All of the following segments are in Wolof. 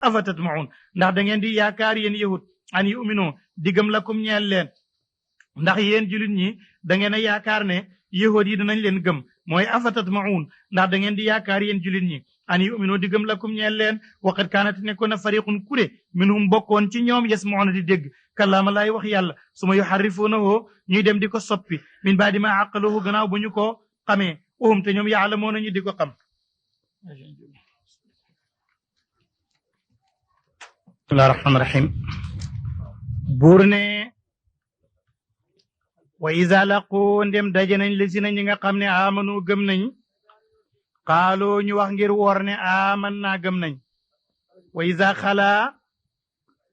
afatatmaun ndax da ngeen di yaakaar yéen yahud an yuminu diggam lakum ñeel leen ndax yéen julit ñi da ngeen a yaakaar ne yahud yi dinañ leen gëm mooy afatatmaun ndax da ngeen di yaakaar yéen julit ñi an yuminu diggam lakum ñeel leen waqad kaanat nekkoon na fariqun kude minhum bokkoon ci ñoom yasmauna di dégg kalaama laay wax yàlla suma yuharrifunahu ñuy dem di ko soppi min baadi ma aqaluhu gannaaw bu ñu ko xamee uhum te ñoom yaalamoona ñu di ko xam bismillahi rahmaani rahim buur ne wa iza laqu ndem daje nañ li si na ñi nga xam ne amanu gëm nañ xaaloo ñu wax ngir woor ne aman naa gëm nañ wa iza xalaa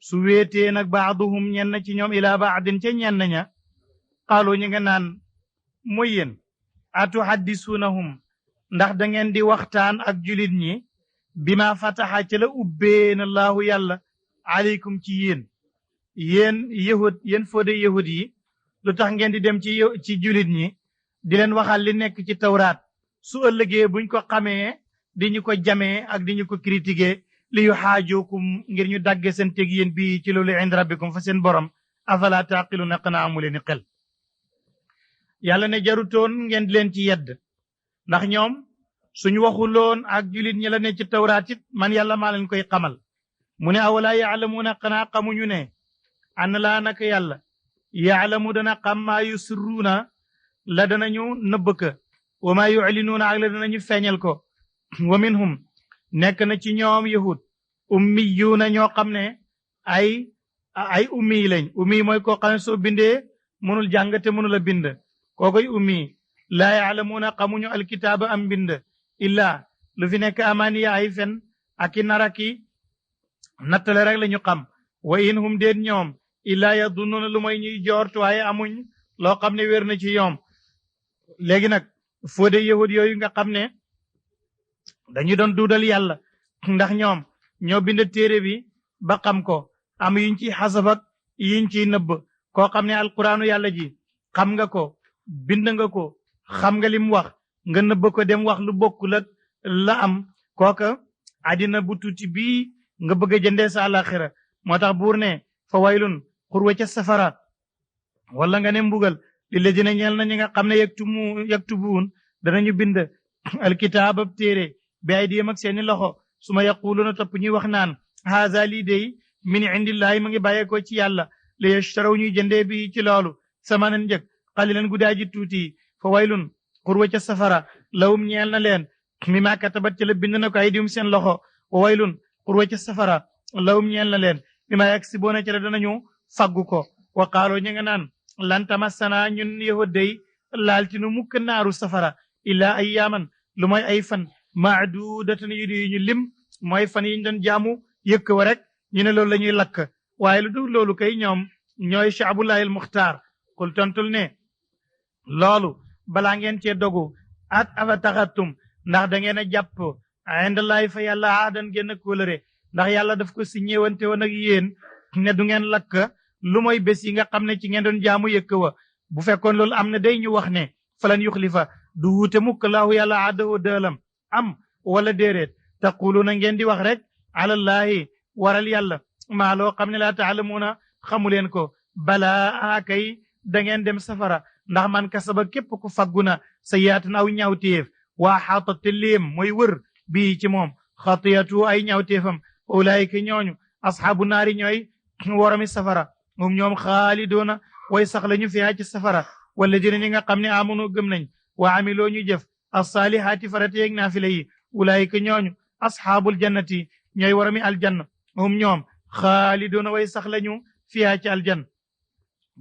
su wéetee nag baaduhum ñenn ci ñoom ila baadin ca ñenn ña xaaloo ñi nga naan mooy yéen atuhaddisuunahum ndax da ngeen di waxtaan ak julit ñi bima fataxa ca la ubbeen allahu yàlla aleykum ci yéen yahud yéen foode yahud yi lu tax ngeen di dem ci julit ñi di leen waxal li nekk ci tawraat su ëllëgee buñ ko xamee di ñu ko jamee ak di ñu ko critiquer li yu xaajookum ngir ñu dagge seen teg yéen bii ci loolu ind rabbikum fa seen borom afala taqiluna xanaa amu leen xel yàlla ne jarutoon ngeen di leen ci yedd ndax ñoom suñu waxuloon ak julit ñi la ne ci tawraat it man yàlla maa leen koy xamal mu ne awala yaalamuuna xanaa xamuñu ne an laa naka yàlla yaalamu dana xam maa yusirruuna la danañu nëbb ka wa maa yuclinuuna ak la danañu feeñal ko wa minhum nekk na ci ñoom yahud ummiyuuna ñoo xam ne ay ummi lañ ummi mooy koo xam ne soo bindee mënul jàng te mënul a bind kookoy ummi laa yaalamuuna xamuñu alkitaaba am mbind illa lu fi nekk amaaniya ay fen aki naraki nattale rek la ñu xam wa in hum déet ñoom illa yadunnuuna lu mooy ñuy joort waaye amuñ loo xam ne wér na ci ñoom léegi nag foode yahud yooyu nga xam ne dañu doon duudal yàlla ndax ñoom ñoo bind téere bi ba xam ko am yuñ ciy xasafak yuñ ciy nëbb koo xam ne alquraanu yàlla ji xam nga ko bind nga ko xam nga lim wax nga nëbb ko dem wax lu bokkul ak la am kooka àddina bu tuuti bii nga bëgg a jëndee sa àlaxira moo tax buur ne fa waylun xurwa ca safara wala nga ne mbugal li la dina ñeel na ñi nga xam ne yaktubuun danañu bind alkitaab ab téere bi ay diyam ak seeni loxo su ma yaquluuna topp ñuy wax naan haza lii day min indillahi ma ngi bàyyeekoo ci yàlla li yashtaraw ñuy jëndee bi ci loolu samanan njëg xalilan gudaaji tuuti fa waylun xurwa ca safara lawum ñeel na leen mi ma katabat ca la bind na ko ay diyum seen loxo wa waylun xurwa ca safara lawum ñeel na leen mi ma yaksiboona ca la danañu faggu ko wa qaaloo ñi nga naan lan tamassana ñun yahud day laalti nu mukk naaru safara illaa ayyaaman lu mooy ay fan maadudatan yu di ñu lim mooy fan yi ñu doon jaamu yëkk wa rek ñu ne loolu la ñuy lakk waaye lu dul loolu kay ñoom ñooy shaabullahi al muxtaar kul tontul ne loolu balaa ngeen cee dogu at afa taxattum ndax da ngeen a jàpp indallahi fa yàlla aadan ngeen a kóolëre ndax yàlla daf ko si ñëwante woon ak yéen ne du ngeen lakk lu mooy bés yi nga xam ne ci ngeen doon jaamu yëkk wa bu fekkoon loolu am na day ñu wax ne falan yuxlifa du wuute mukk laahu yàlla aadahu dëelam am wala déeréet taquluuna ngeen di wax rek alallahi waral yàlla maa loo xam ne laa taalamuuna xamu leen ko balaa kay da ngeen dem safara ndax man kasaba képp ku faggu na sayyaatan aw ñaawteef waa xaata te léem mooy wër bii ci moom xatiyatu ay ñaawteefam ulaayika ñooñu asxaabu naari ñooy woromi safara moom ñoom xaalidoona way sax la ñu fiyaa ci safara wala dina ñi nga xam ne amunu gëm nañ wa amiloo ñu jëf assaalihaati farata yeeg naafila yi ulaayika ñooñu asxaabul jannati ñooy woromi aljanna moom ñoom xaalidoona way sax la ñu fiyaa ci aljanna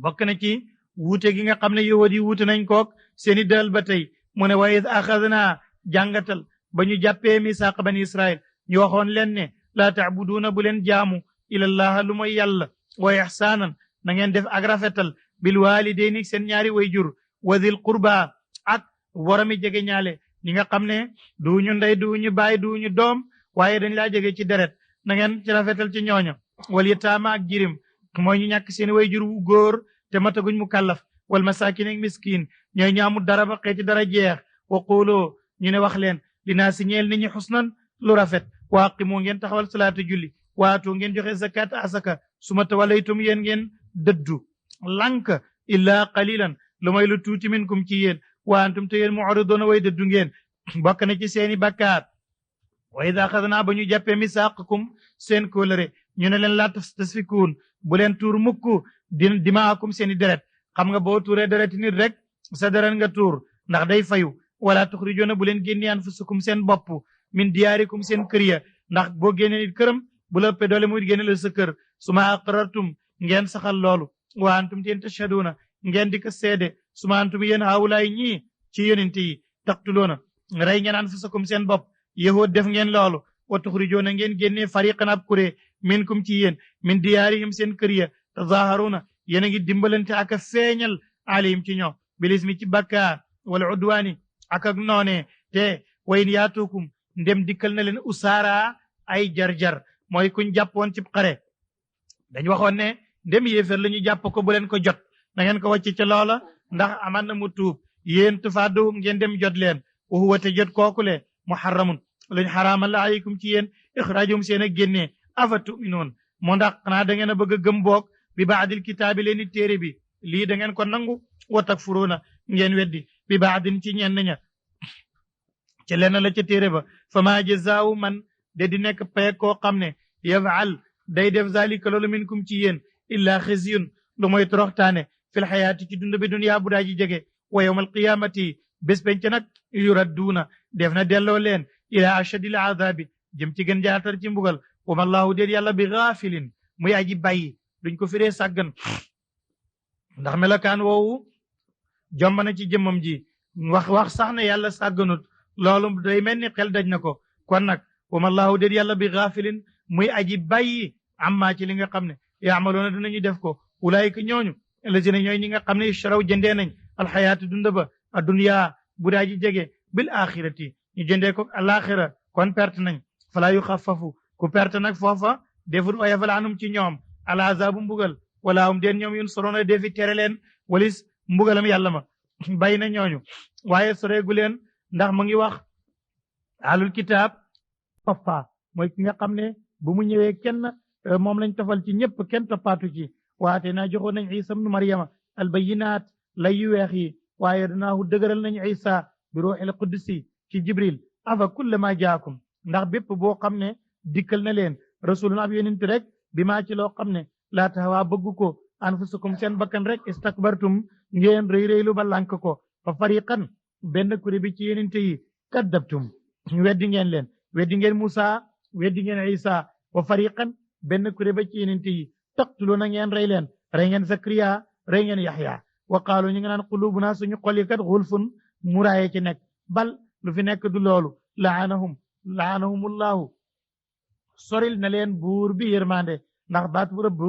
bokk na ci wuute gi nga xam ne yahud yi wuute nañ kook seeni dël ba tey mu ne wa id axadnaa jàngatal ba ñu jàppee misaaq bani israil ñu waxoon leen ne laa taabuduuna bu leen jaamu ilallaha lu mooy yàlla wa ixsaanan na ngeen def ak rafetal bil waalidayni seen ñaari way jur wa dil qurba ak woromi jege ñaale ñi nga xam ne duñu ndey duñu baay duñu doom waaye dañ laa jege ci deret na ngeen ci rafetal ci ñooña wal yataama ak jirim mooy ñu ñàkk seen way jur wu góor te mataguñ mu kàllaf wal masaakin ak miskin ñooy ñaamu dara ba xeeti dara jeex wa quuloo ñu ne wax leen li naa si ñeel nit ñi xusnan lu rafet wa aqimu ngeen taxawal salaata julli waatu ngeen joxe zakat asaka suma tawallaytum yéen ngeen dëddu lank illa qalilan lu may lu tuuti minkum ci yéen wa antum te yéen mu'riduna way dëddu ngeen bokk na ci seeni bakkaar wa ida axadnaa ba ñu jàppee misaaqakum seen kóolëre ñu ne leen laa tasfikuun bu leen tuur mukk dimaakum seeni deret xam nga boo tuuree deret nit rek sa deret nga tuur ndax day fayu wala tuxrijoona bu leen génnee anfusakum seen bopp min diyaarikum seen kër ya ndax boo génnee nit këram bu la ëppee doole muy génne la sa kër suma aqrartum ngeen saxal loolu wa antum teen tashhaduuna ngeen di ko seede suma antum yéen haawulaay ñii ci yonente yi taqtuloona rey ngeen anfusakum seen bopp yahud def ngeen loolu wa tuxrijoona ngeen génnee fariqan ab kuré minkum ci yéen min diyaarihim seen kër ya tazaharuna yéen a ngi dimbalante ak a feeñal alayhim ci ñoom bilismi ci bakkaar wala udwaani ak ak noone te wayin yaatukum ndem dikkal na leen usaara ay jar-jar mooy kuñ jàppoon ci xare dañ waxoon ne ndem yéefér la ñu jàpp ko bu leen ko jot na ngeen ko wàcc ca loola ndax aman na mu tuub yéen tufaadduhum ngeen dem jot leen wa huwa te jot kookule muharramun luñ xaraamal la alaykum ci yéen ixraajum seen a génnee afa tuminoon moo ndax xanaa da ngeen a bëgg a gëm boog bi baadil kitaabi leen i téere bi lii da ngeen ko nangu wa takfuruuna ngeen weddi bi baadin ci ñenn ña ca lenn la ca téere ba fa maa jazaawu man de di nekk pay koo xam ne yafaal day def zalika loolu minkum ci yéen illa xisyun lu mooy toroxtaane fil xayaati ci dund bi duniyaa bu daa ji jege wa yawma alqiyamati bés penc nag yuradduuna def na delloo leen ila ashadil azabi jëm ci gën jaatar ci mbugal wa ma allahu déet yàlla bi gaafilin muy aji bàyyi duñ ko firee sàggan ndax melokaan woowu jomb na ci jëmmam ji wax sax ne yàlla sàgganut loolu day mel ni xel daj na ko kon nag wa ma allahu déet yàlla bi gaafilin muy aji bàyyi amma ci li nga xam ne yaamaloona dinañu def ko ulaayika ñooñu lazina ñooy ñi nga xam ne ishtaraw jëndee nañ alxayaatu dunda ba adduniyaa bu daa ji jege bil axirati ñu jëndee ko alaxira kon perte nañ falaa yu xafafu ku perte nag foofa defut oyafal anum ci ñoom alazabu mbugal wala um deen ñoom yun soroona defi tere leen walis mbugalam yàlla ma bàyyi na ñooñu waaye soreegu leen ndax mu ngi wax alul kitaab toppa mooy ki nga xam ne bu mu ñëwee kenn moom lañ tofal ci ñëpp kenn toppaatu ci waate naa joxoon nañ isa ibnu maryama albayinaat lay yu weex yi waaye danaahu dëgëral nañ isa bi ruuxil qudsi ci jibril afa kullama jaakum ndax bépp boo xam ne dikkal na leen rasulun ab yonent rek bi maa ci loo xam ne laa taxawaa bëgg ko anfusukum seen bakkan rek istakbartum ngeen rëy rëylu ba lànk ko fa fariqan benn kuré bi ci yonent yi kaddabtum weddi ngeen leen weddi ngeen Musa weddi ngeen Isa wa fariqan benn kuré ba ci yonent yi taqtuluuna ngeen rey leen rey ngeen Zakariya rey ngeen Yaxya wa qaalu ñu ngi naan qulubuna suñu xol yi kat xulfun muraaye ci nekk bal lu fi nekk du loolu laanahumullahu soril na leen buur bi yërmande ndax baat bu rëbb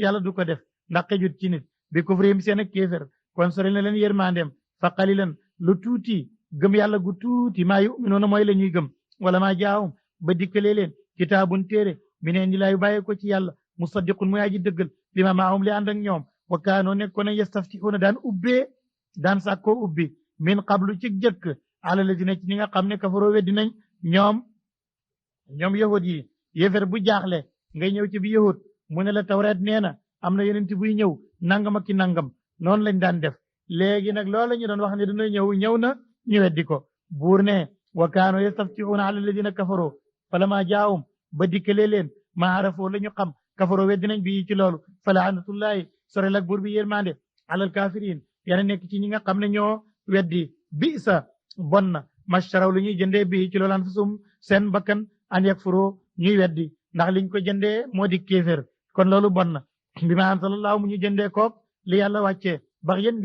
yàlla du ko def ndax xejut ci nit bi kufrihim seen ak kéefér kon soril na leen yërmandeem fa qalilan lu tuuti gëm yàlla gu tuuti maa yuminuuna mooy la ñuy gëm wala maa jaahum ba dikkalee leen kitaabun téere mi neen di laayu bàyyi ko ci yàlla musaddiqun muy aji dëggal li ma maahum li ànd ak ñoom wa kaanoo nekkoon na yastaftixuuna daan sàkkoo ubbi min qablu ci jëkk ala lazina ci ñi nga xam ne kafaroo weddi nañ ñoom yahud yi yéefér bu jaaxle ngay ñëw ci bi yahud mu ne la tawreet nee na am na yonent buy ñëw nangam ak ki nangam noonu lañ daan def léegi nag loolu la ñu doon wax ne dina ñëw na ñu weddi ko buur ne wa kaanu yastaftixuuna ala alladina kafaroo falama jaahum ba dikkalee leen ma arafoo la ñu xam kafaroo weddi nañ bi ci loolu fa laanatullahi sorel ak buur bi yërmande alal kafirin yana nekk ci ñi nga xam ne ñoo weddi bi sa bon na mashtaraw lu ñuy jëndee bi ci loolu anfusum seen bakkan an yakfuroo ñuy weddi ndax liñ ko jëndee moo di kéefér kon loolu bon na bi ma anzalallahu mu ñu jëndee koog li yàlla wàccee bax yéen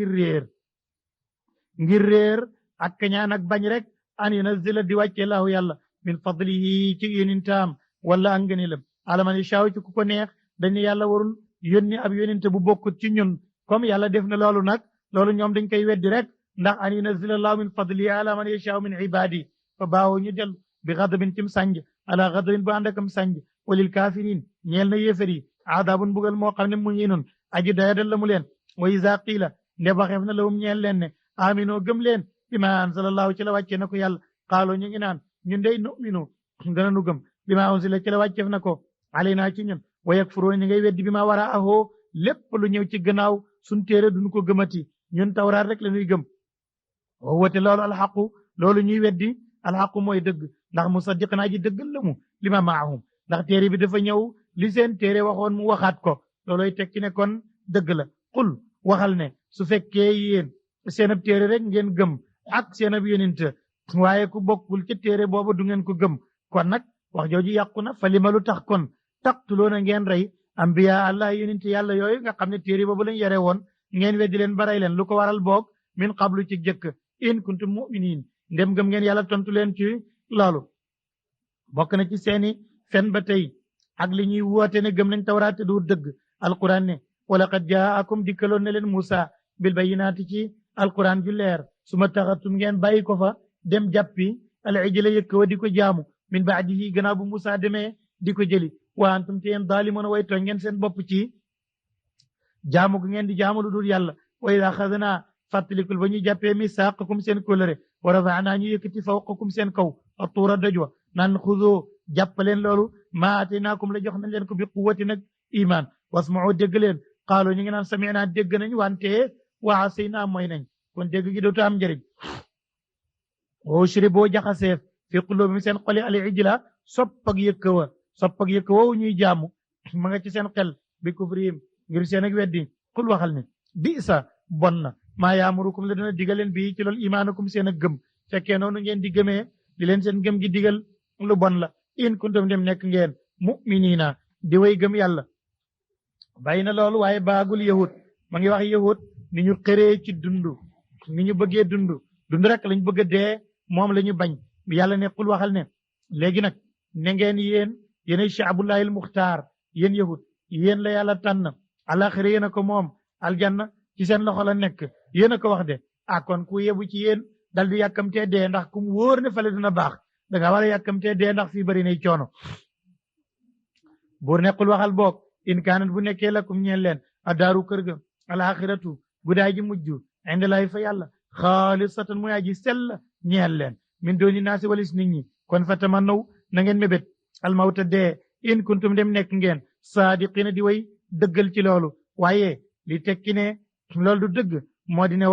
ngir réer ak kañaan ak bañ rek an yunazzila di wàccee laahu yàlla min fadlihi ci yónintaam wala ak ngëneelam ala man yashaaw ci ku ko neex dañ ne yàlla warul yónni ab yóninte bu bokkut ci ñun comme yàlla def na loolu nag loolu ñoom dañ koy weddi rek ndax an yunazzila laahu min fadlihi ala man yashaaw min ibadi fa baawo ñu del bi xadabin cim sànj ala xadabin bu ànd akam sànj walil kafirin ñeel na yéefar yi aadaabun bugal moo xam ne mu ngi noon aji doyadal la mu leen wa iza qiila nde waxeef na lawum ñeel leen ne aminoo gëm leen bima anzalallahu ci la wàccee na ko yàlla xaaloo ñu ngi naan ñun dey numinu dana nu gëm bima unzila ci la wàcceef na ko alayna ci ñun wa yakfuruuna ñi ngay weddi bi ma war a ahoo lépp lu ñëw ci gannaaw suñ téere duñ ko gëmati ñun tawraat rek la ñuy gëm wa wate loolu alxaqu loolu ñuy weddi alxaqu mooy dëgg ndax musaddiqan aji dëggal la mu li ma maahum ndax téere bi dafa ñëw li seen téere waxoon mu waxaat ko looloy tekki ne kon dëgg la qul waxal ne su fekkee yéen seen ab téere rek ngeen gëm ak seen ab yonent waaye ku bokkul ci téere boobu du ngeen ko gëm kon nag wax jooju yàqu na fa lima lu tax kon taqtuloona ngeen rey ambiya allah yonent yàlla yooyu nga xam ne téere boobu lañ yare woon ngeen weddi leen baray leen lu ko waral boog min qablu ci jëkk in kuntum muminin ndem gëm ngeen yàlla tontu leen ci loolu bokk na ci seeni fen ba tey ak li ñuy woote ne gëm nañ tawraat te du dëgg alquran ne wala qad jaakum dikkaloon ne leen Musa bil bayinaati ci alquran ju leer su ma taxatum ngeen bàyyi ko fa dem jàppi al ijla yëkk wa di ko jaamu min baadihi gannaaw bu Musa demee di ko jëli wa antum te yéen daalimoon way tooñ ngeen seen bopp ci jaamu gu ngeen di jaamu lu dul yàlla wa ida xadnaa fàttalikul ba ñu jàppee misaaqakum seen kóllëre wa rafaanaa ñu yëkkati fawqakum seen kaw a tuura dojwa naan xudoo jàppaleen loolu maa aataynaakum la jox nañ leen ko bi quwwati nag iman wasma'u dégg leen qaalu ñu ngi naan sami'naa dégg nañ wante wa asaynaa mooy nañ kon dégg gi dootu am njëriñ wa shuriboo jaxaseef fi quluubihim seen xoli al ijla sopp ak yëkk wa ñuy jaamu ma nga ci seen xel bi kufrihim ngir seen ak weddi kul waxal ne bisa bon na maa yaamurukum la dana digal leen bii ci loolu imaanukum seen ak gëm fekkee noonu ngeen di gëmee di leen seen gëm gi digal lu bon la in kuntum dem nekk ngeen mu'miniina di way gëm yàlla bàyyi na loolu waaye baagul yahud ma ngi wax yahud ni ñu xëree ci dund ni ñu bëggee dund rek lañ bëgg a dee moom la ñu bañ yàlla ne qul waxal ne léegi nag ne ngeen yéenay shaabullahil muxtaar yéen yahud yéen la yàlla tànn alaxira yéen a ko moom aljanna ci seen loxo la nekk yéen a ko wax de kon ku yebu ci yéen dal di yàkkamtee dee ndax kum wóor ne fale dina baax da nga war a yàkkamtee dee ndax fii bëri nay coono buur nekkul waxal boog in kaanat bu nekkee lakum ñeel leen adaaru kër ga alaxiratu gudaay ji mujj inde lay fa yàlla xaalisatan muy aji sell ñeel leen min dooni naasi walis nit ñi kon fa tamannaw na ngeen mébét almawta dee in kuntum dem nekk ngeen saadiqina di way dëggal ci loolu waaye li tekki ne loolu du dëgg moo di ne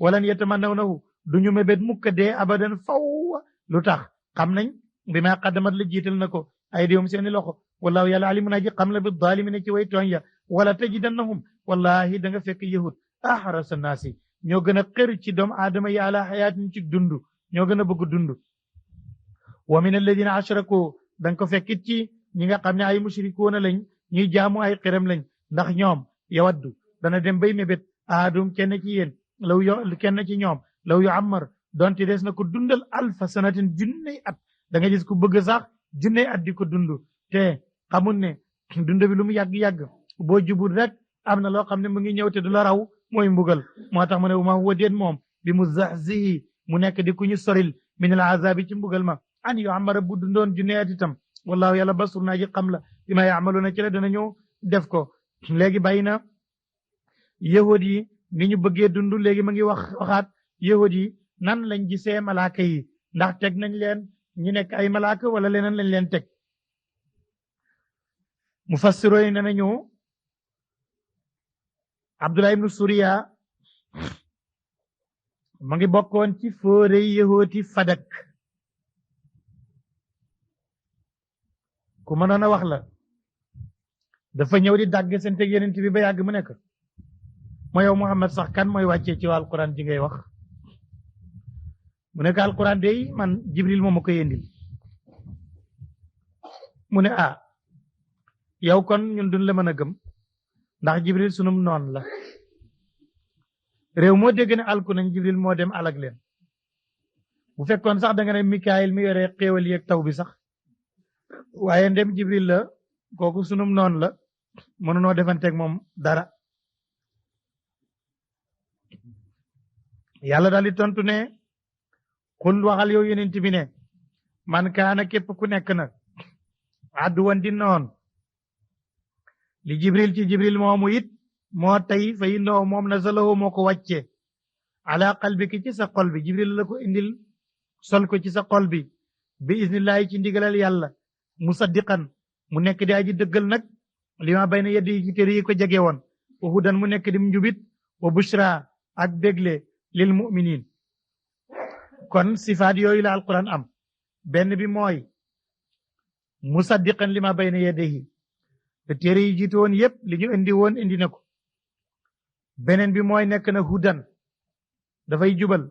walan yatamannawnahu duñu mébét mukka dee abadan faw lu tax xam nañ bi ma qaddamat la jiital na ko ay diwum seeni loxo wallahu yàlla alimun aji xam la bi zalimina ci way tooñ ya wala tajidannahum wallahi da nga fekk yahud ahrasa naasi ñoo gën a xër ci doomu aadama yi ala xayaatin ci dund ñoo gën a bëgg dund wa min alladina ashraku da nga ko fekkit ci ñi nga xam ne ay mushrikuuna lañ ñuy jaamu ay xiram lañ ndax ñoom yawaddu dana dem bay mébét aadum kenn ci yéen kenn ci ñoom law yu ammar donte des na ko dundal alfa sanatin junney at da nga gis ku bëgg sax junney at di ko dund te xamul ne dund bi lu mu yàgg-yàgg boo jubul rek am na loo xam ne mu ngi ñëw te du la raw mooy mbugal moo tax mu ne ma huwa déet moom bi mu zahzihi mu nekk di ku ñu soril min al azabi ci mbugal ma an yu ammara bu dundoon junney at itam wallahu yàlla basur naa ji xam la bi ma yaamaluuna ci la dana ñëw def ko léegi bàyyi na yahud yi ni ñu bëggee dund léegi ma ngi waxaat yahud yi nan lañ gisee malaaka yi ndax teg nañ leen ñu nekk ay malaaka wala leneen lañ leen teg mufassiro yi ne nañu Abdullah ibnu Suriya ma ngi bokkoon ci fóore yahooti Fadak ku mënoon a wax la dafa ñëw di dàgg seen teg yeneen bi ba yàgg mu nekk mooy yow Muhammad sax kan mooy wàccee ci alquran ji ngay wax mu nekk alquran day man Jibril moom ma ko yendil mu ne yow kon ñun duñ la mën a gëm ndax Jibril sunum noon la réew moo dégg ne alku nañ Jibril moo dem alag leen bu fekkoon sax da nga ne Mikaayil mi yore xéewal yeeg taw bi sax waaye ndem Jibril la kooku sunum noon la mënunoo defanteeg moom dara yàlla daal di tontu ne xul waxal yow yonent bi ne man kaana képp ku nekk nag adduwan di noon li Jibril ci Jibril moomu it moo tey fa innahu moom nazalahu moo ko wàcce ala qalbiki ci sa xol bi Jibril la ko indil sol ko ci sa xol bi bi iznillahi ci ndigalal yàlla musaddiqan mu nekk di aji dëggal nag li ma bayna yeddi ci téere yi ko jege woon wa hudan mu nekk di njubit wa bushra ak bégle lil muminin kon sifaat yooyu la alquran am benn bi mooy musaddiqan li ma bayna yeddihi te téere yi jiitu woon yépp li ñu indi woon indi na ko beneen bi mooy nekk na hudan dafay jubal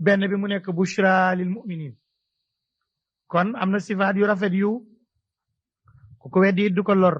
benn bi mu nekk bushra lil muminin kon am na sifaat yu rafet yu ku ko weddi du ko lor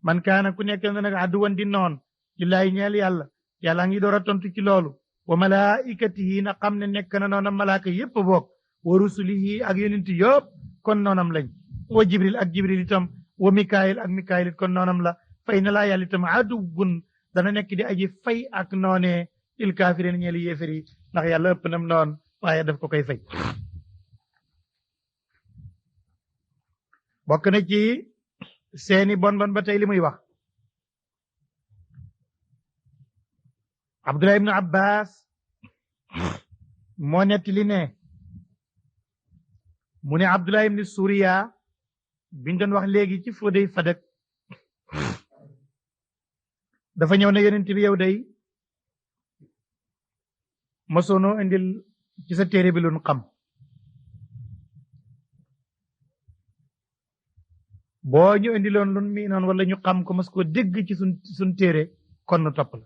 man kaana ku nekk na nag adduwan di noon lillahi ñeel yàlla yàlla ngi door a tontu ci loolu wa malaikatihi na xam ne nekk na noonam malaaka yépp boog wa rusulihi ak yonent yëpp kon noonam lañ wa jibril ak jibril itam wa mikaayil ak mikaayil it kon noonam la fay na laa yàlla itam aduwun dana nekk di aji fay ak noonee il kaafirin ñeel yéefar yi ndax yàlla ëpp nam noon waaye daf ko koy fay bokk na ci seeni bon ba tey li muy wax Abdullah ibnu Abbas moo netti li ne mu ne Abdullah ibnu Suriya biñ doon wax léegi ci Fodey Fadak dafa ñëw ne yonent bi yow day mosoonoo indil ci sa téere bi lu xam boo ñu indiloon lu mi noon wala ñu xam ko mas ko dégg ci sun téere kon nu topp la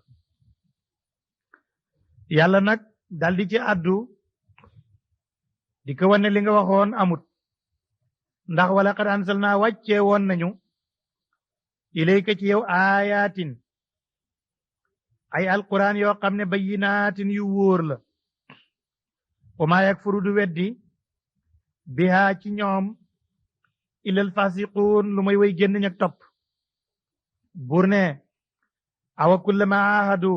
yàlla nag daldi ci àddu di ko wane li nga waxoon amut ndax wala qad anzalna wàccee woon nañu ilayka ci yow ayatin ay alquran yoo xam ne bayyinaatin yu wóor la wa maa yakfuru du weddi biha ci ñoom illal fasiquun lu may way génn ñak topp buur ne awa kullama ahadu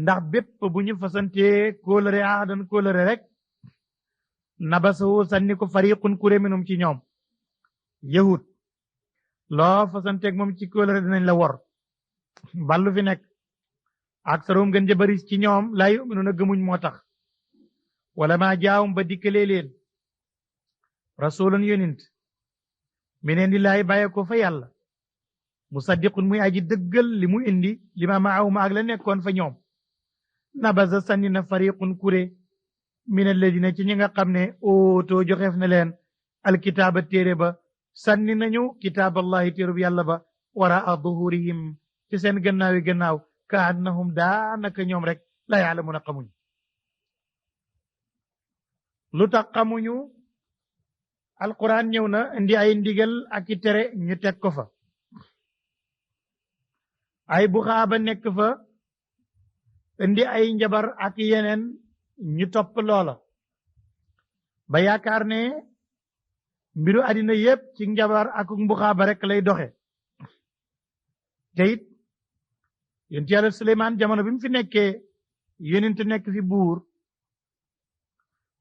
ndax bépp bu ñu fasantee kóolëre ahadan kóolëre rek nabasahu sànni ko fariqun kuré minum ci ñoom yahud loo fasanteeg moom ci kóolëre dinañ la wor ballu fi nekk ak saroom gën ja bari ci ñoom laa yuminuuna gëmuñ moo tax wala maa jaawum ba dikkalee leen rasulun yonint mineen di laay bàyye ko fa yàlla musaddiqun muy aji dëggal li mu indi li ma maahuma ak la nekkoon fa ñoom nabaza sànni na fariqun kuré min alladina ci ñi nga xam ne ootoo joxeef na leen alkitaaba téere ba sànni nañu kitaaballahi téerub yàlla ba waraa duhurihim ci seen gannaawi gannaaw ka annahum daanaka ñoom rek la yaalamuna xamuñ lu tax xamuñu alquran ñëw na indi ay ndigal ak i tere ñu teg ko fa ay buxaaba nekk fa indi ay njabar ak yeneen ñu topp loola ba yaakaar ne mbiru àddina yépp ci njabar ak mbuxaaba rek lay doxe te it yonent yàlla Suleymaan jamono bi mu fi nekkee yonent nekk fi buur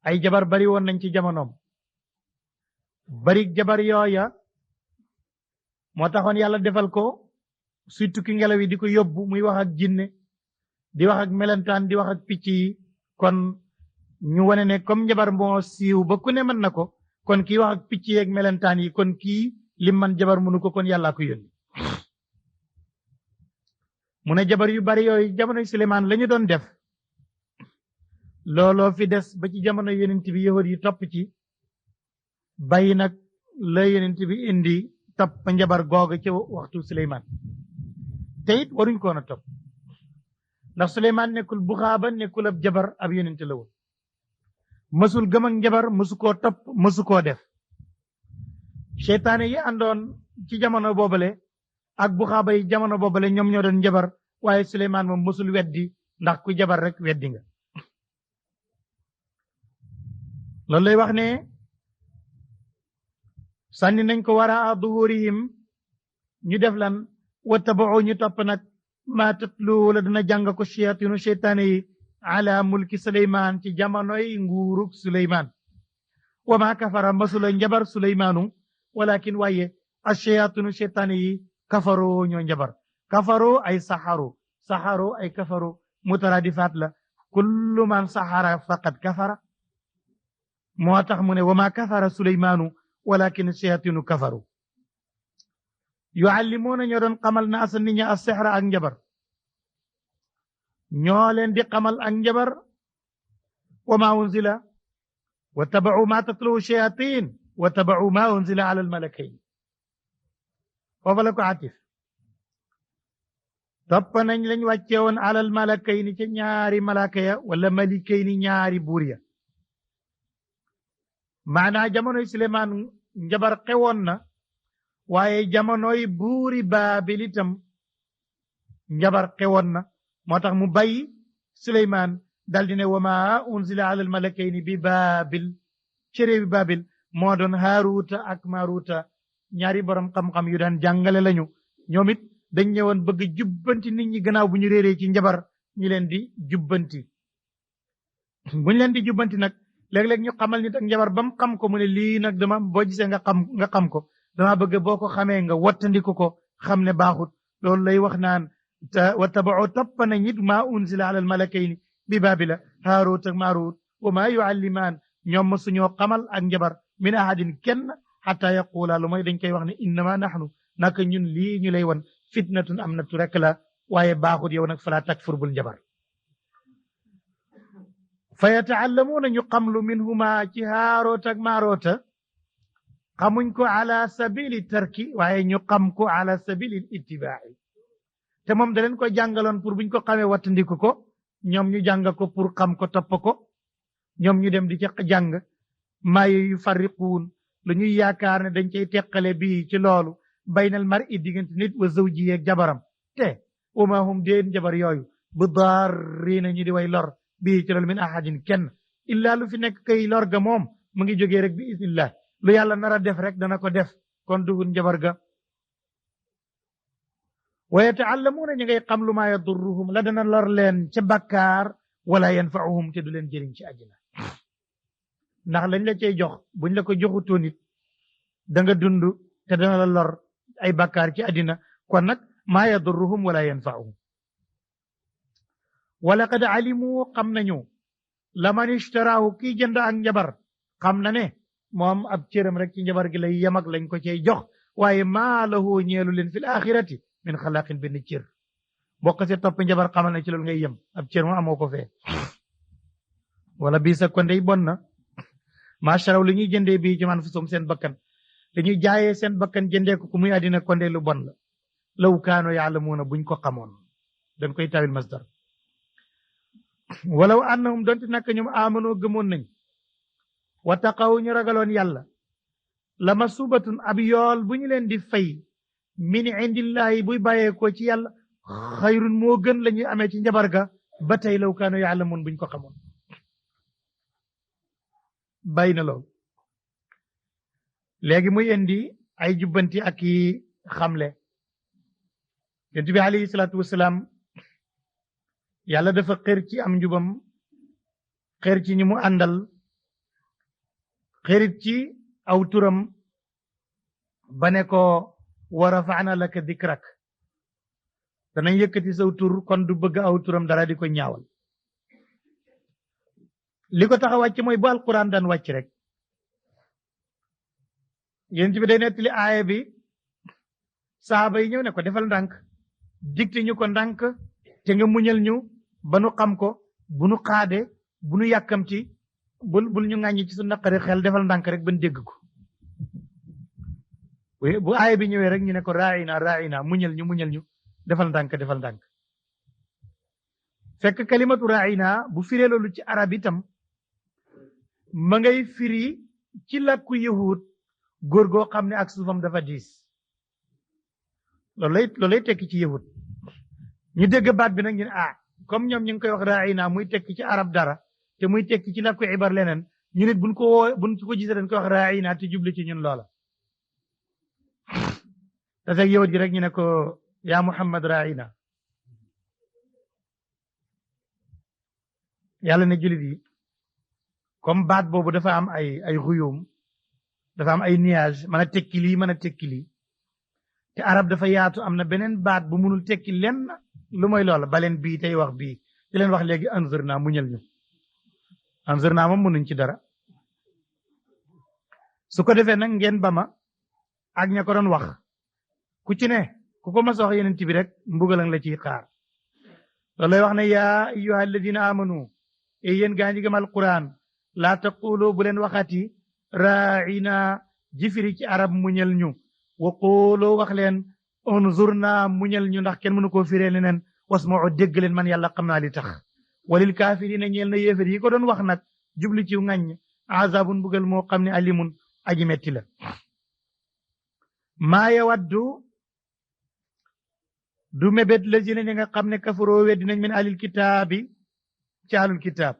ay jabar bari woon nañ ci jamonoom bari jabar yooya moo taxoon yàlla defal ko surtout ki ngelaw yi di ko yóbbu muy wax ak jinne di wax ak melentaan di wax ak picc yi kon ñu wane ne comme njabar moo siiw ba ku ne mën na ko kon kii wax ak picc yi ak melentaan yi kon kii lim man jabar mënu ko kon yàllaa ko yónni mu ne jabar yu bari yooyu jamono Suleymaan la ñu doon def looloo fi des ba ci jamono yonent bi yahud yi topp ci bàyyi nag la yonent bi indi topp njabar googa ci waxtu Suleymaan te it waruñ koon a topp ndax Suleymaan nekkul buxaaba nekkul ab jabar ab yonent la woon mësul gëm ak njabar mësu koo topp mësu koo def seytaane yi àndoon ci jamono boobale ak buxaaba yi jamono boobale ñoom ñoo doon njabar waaye Suleymaan moom mësul weddi ndax ku jabar rek weddi nga loolu lay wax ne sànni nañ ko waraa duhurihim ñu def lan wattaba'u ñu topp nag maa tatlu la dina jàng ko shayatinu seytaane yi ala mulki Suleymaan ci jamonoy nguurug Suleymaan wa maa kafara masula njabar Suleymaanu walakin waaye ashayatinu seytaane yi kafaroo ñoo njabar kafaroo ay saxaro ay kafaru mutaradifaat la kullu man saxara faqad kafara moo tax mu ne wa maa kafara Suleymaanu walakin shayatinu kafaru yuallimuuna ñoo doon xamal naasa nit ñi as-sihra ak njabar ñoo leen di xamal ak njabar wa ma unzila wa tabau ma tatluhu shayatin wa tabau ma unzila ala almalakayn foofa la ko atif topp nañ lañ wàcce woon ala almalakayn ca ñaari malaka ya wala malikayni ñaari buur ya maanaa jamonoy Suleymaan njabar xewoon na waaye jamonoy buuri baabil itam njabar xewoon na moo tax mu bàyyi Suleymaan daldi ne wa ma unzila ala almalakayni bi baabil ci réewi baabil moo doon Haaruuta ak Maaruuta ñaari borom xam-xam yu daan jàngale lañu ñoom it dañ ñëwoon bëgg jubbanti nit ñi gannaaw bu ñu réeree ci njabar ñi leen di jubbanti buñ leen di jubbanti nag léeg-léeg ñu xamal nit ak njabar ba mu xam ko mu ne lii nag dama boo gisee nga xam ko dama bëgg boo ko xamee nga wattandiku ko xam ne baaxut loolu lay wax naan wa tabau toppa na ñit maa unzila ala almalakayni bi baabila Haaruut ak Maaruut wa maa yuallimaan ñoom ma suñoo xamal ak njabar min ahadin kenn xataa yaquula lu mooy dañ koy wax ne innama nahnu naka ñun lii ñu lay wan fitnatun am natu rek la waaye baaxut yow nag falaa takfur bul njabar fa yataallamuuna ñu xamlu minhuma ci Haaruut ak Maaruuta xamuñ ko ala sabili tarki waaye ñu xam ko ala sabili ittibaa'i te moom da leen ko jàngaloon pour buñ ko xamee wattandiku ko ñoom ñu jàng ko pour xam ko topp ko ñoom ñu dem di ca jàng maaye yu farriquun lu ñuy yaakaar ne dañ cay teqale bii ci loolu baynal mar'i diggante nit wa zawji yeeg jabaram te wa ma hum deen jabar yooyu bu daarriina ñu di way lor bii ci loolu min ahadin kenn illaa lu fi nekk kay lor ga moom mu ngi jógee rek bi isnillah lu yàlla nar a def rek dana ko def kon duhul njabar ga wa yataallamuuna ñu ngay xam lu maa yadurruhum la dana lor leen ca bakkaar wala yanfa'uhum te du leen jëriñ ci àddina ndax lañ la cay jox buñ la ko joxutoon it da nga dund te dana la lor ay bakkaar ci àddina kon nag maa yadurruhum wala yanfa'uhum wala qad alimu xam nañu la man ishtaraahu kii jënd ak njabar xam na ne moom ab cëram rek ci njabar gi lay yem ak lañ ko cay jox waaye maa lahu ñeelu leen fil axirati min xalaqin benn cër boo ko see topp njabar xamal na ci loolu ngay yem ab cër moom amoo ko fee wala bii sa kon dey bon na maacharaw li ñuy jëndee bii ci man fasum seen bakkan li ñuy jaayee seen bakkan jëndee ko ku muy àddina kon dey lu bon la law kaano yaalamuuna buñ ko xamoon dañ koy tawil masdar walaw annahum donte nak ñoom amanoo gëmoon nañ wa taqaw ñu ragaloon yàlla la masubatun ab yool bu ñu leen di fay min indillahi buy bàyyeekoo ci yàlla xayrun moo gën la ñuy amee ci njabar ga ba tey law kaano yaalamuun buñ ko xamoon bàyyi na lool léegi muy indi ay jubbanti ak i xamle yonent bi alayhi salaatu wasalaam yàlla dafa xër ci am njubam xër ci ñi mu àndal xërit ci aw turam ba ne ko wa rafaana laka dikrak danañ yëkkati saw tur kon du bëgg aw turam dara di ko ñaawal li ko tax a wàcc mooy bu alquran daan wàcc rek yéen ci bi day nettali aaya bi saaba yi ñëw ne ko defal ndànk digte ñu ko ndànk te nga muñal ñu ba nu xam ko bu nu xaade bu nu yàkkamti bul ñu ŋàññi ci su naqari xel defal ndànk rek ban dégg ko bu aaya bi ñëwee rek ñu ne ko raina muñal ñu defal ndànk fekk kalimatu raina bu firee loolu ci arab itam ma ngay firi ci làkku yahud góor goo xam ne ak suufam dafa diis loolay tekki ci yahud ñu dégg baat bi nag ñu ne comme ñoom ñu ngi koy wax raina muy tekki ci arab dara te muy tekki ci làkku ibar leneen ñu nit buñ ko gisee dañ koy wax raina te jubli ci ñun loola te fekk yahud gi rek ñu ne ko yaa Muhammad raina yàlla ne julit yi comme baat boobu dafa am ay xuyum dafa am ay nuage mën a tekki lii mën a tekki lii te arab dafa yaatu am na beneen baat bu munul tekki lenn lu mooy loola baleen bii tey wax bii di leen wax léegi anzur naa muñal ñu anzur naa moom mënuñ ci dara su ko defee nag ngeen ba ma ak ña ko doon wax ku ci ne ku ko mas wax yonent bi rek mbugalang la ciy xaar loolu lay wax ne yaa ayyuha alladina amanu e yéen gaa ñi gëm alquran laa taqulu bu leen waxati raina jifiri ci arab muñal ñu wa qulu wax leen unzurna muñal ñu ndax kenn mënu koo firee leneen wasma'u dégg leen man yàlla xam naa li tax walil kaafirina ñeel na yéefar yi ko doon wax nag jubli ci ŋàññ azabun bugal moo xam ne alimun aji metti la maa yawaddu du mébét lazina ñi nga xam ne kafaroo weddi nañ min alil kitaabi ci alul kitaab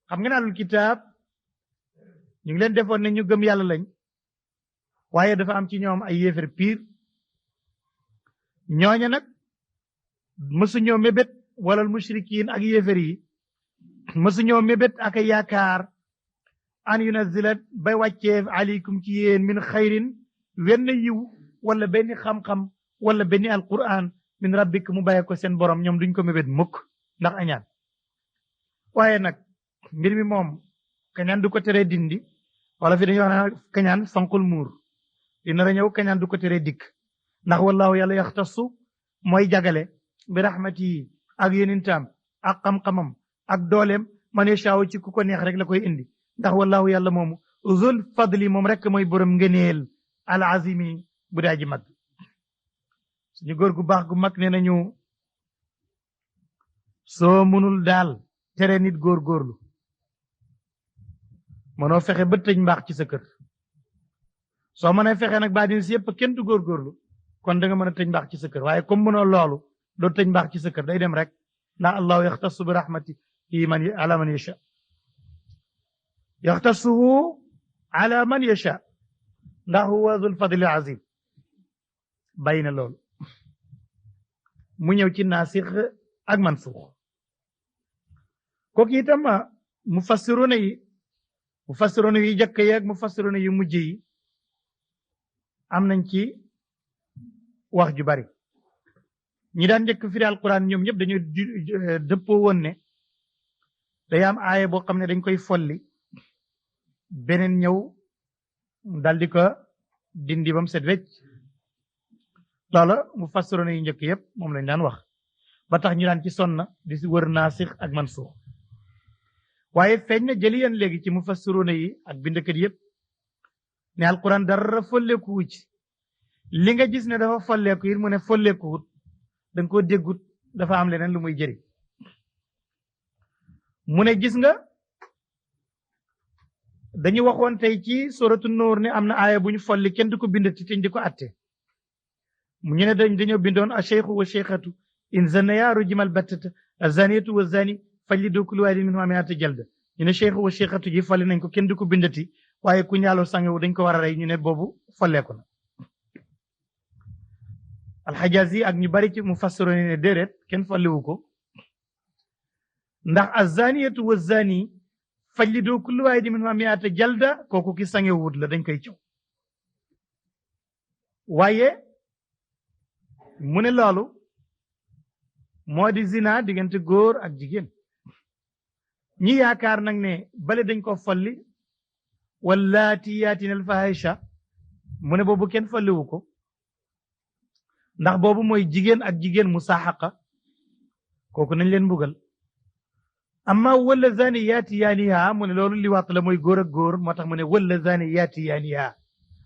xam ngeen alul kitaab ñu ngi leen defoon ne ñu gëm yàlla lañ waaye dafa am ci ñoom ay yéefar piir ñooña nag mësuñoo mébét walal mushrikiin ak yéefar yi mësuñoo mébét ak yaakaar an yunazilat bay wàcceef aleykum ci yéen min xayrin wenn yiw wala benn xam-xam wala benn alquran min rabbik mu bàyyi ko seen borom ñoom duñ ko mébét mukk ndax añaan waaye nag mbir mi moom kañaan du ko teree dindi wala fi dañuy wax ne kañaan fanqul muur dina ra ñëw kañaan du ko teree dikk ndax wallahu yàlla yaxtasu mooy jagale bi rahmati ak yonentam ak xam-xamam ak dooleem man yashaaw ci ku ko neex rek la koy indi ndax wallahu yàlla moomu zul fadli moom rek mooy borom ngëneel al azimi bu daa ji mag suñu góor gu baax gu mag nee nañu soo mënul daal tere nit góorgóorlu mënoo fexe ba tëj mbaax ci sa kër soo mënee fexe nag baa din si yëpp kenn du góorgóorlu kon da nga mën a tëj mbaax ci sa kër waaye comme mënoo loolu doo tëj mbaax ci sa kër day dem rek ndax allahu yaxtasu bi rahmatihi man ala man yasha yaxtasuhu ala man yasha ndax huwa zul fadli azim bàyyi na loolu mu ñëw ci naasix ak mansuux kooku itam mufassiruna yi jëkk yi ak mufassiruna yu mujj yi am nañ ci wax ju bari ñi daan njëkk firi alquran ñoom ñëpp dañu dëppoo woon ne day am aaya boo xam ne dañ koy folli beneen ñëw dal di ko dindi bam set wecc loola mufassiruna yu njëkk yëpp moom lañ daan wax ba tax ñu daan ci sonna di si wër naasix ak mansuux waaye feeñ na jëliyan léegi ci mufassiruna yi ak bindkat yëpp ne alquran dara folleeku wu ci li nga gis ne dafa folleeku it mu ne folleekuwut da nga koo déggut dafa am leneen lu muy jëriñ mu ne gis nga dañu waxoon tey ci suratu nuur ne am na aaya bu ñu folli kenn du ko bindati te di ko atte ñu ne dañoo bindoon a cheikhu wa cheikhatu in zanaya rujimal battata a zaniyatu wa zani fajlidu kullu waahidin minhumaa mi'ata jalda ñu ne cheikhu wa cheikhatu ji folli nañ ko kenn du ko bindati waaye ku ñaaloo sangewu dañ ko war a rey ñu ne boobu folleeku na alxajazi ak ñu bari ci mufassiroon ne déedéet kenn folliwu ko ndax azaniyatu wa zani fajlidu kullu waahidin minhumaa mi'ata jalda kooku ki sangewut la dañ koy caw waaye mu ne loolu moo di zina diggante góor ak jigéen ñi yaakaar nag ne bale dañ ko folli wallaati yaatina alfahisha mu ne boobu kenn folliwu ko ndax boobu mooy jigéen ak jigéen musaaxaqa kooku nañ leen mbugal amma wala zani yaati yaaniha mu ne loolu liwaat la mooy góor ak góor moo tax mu ne wala zani yaati yaaniha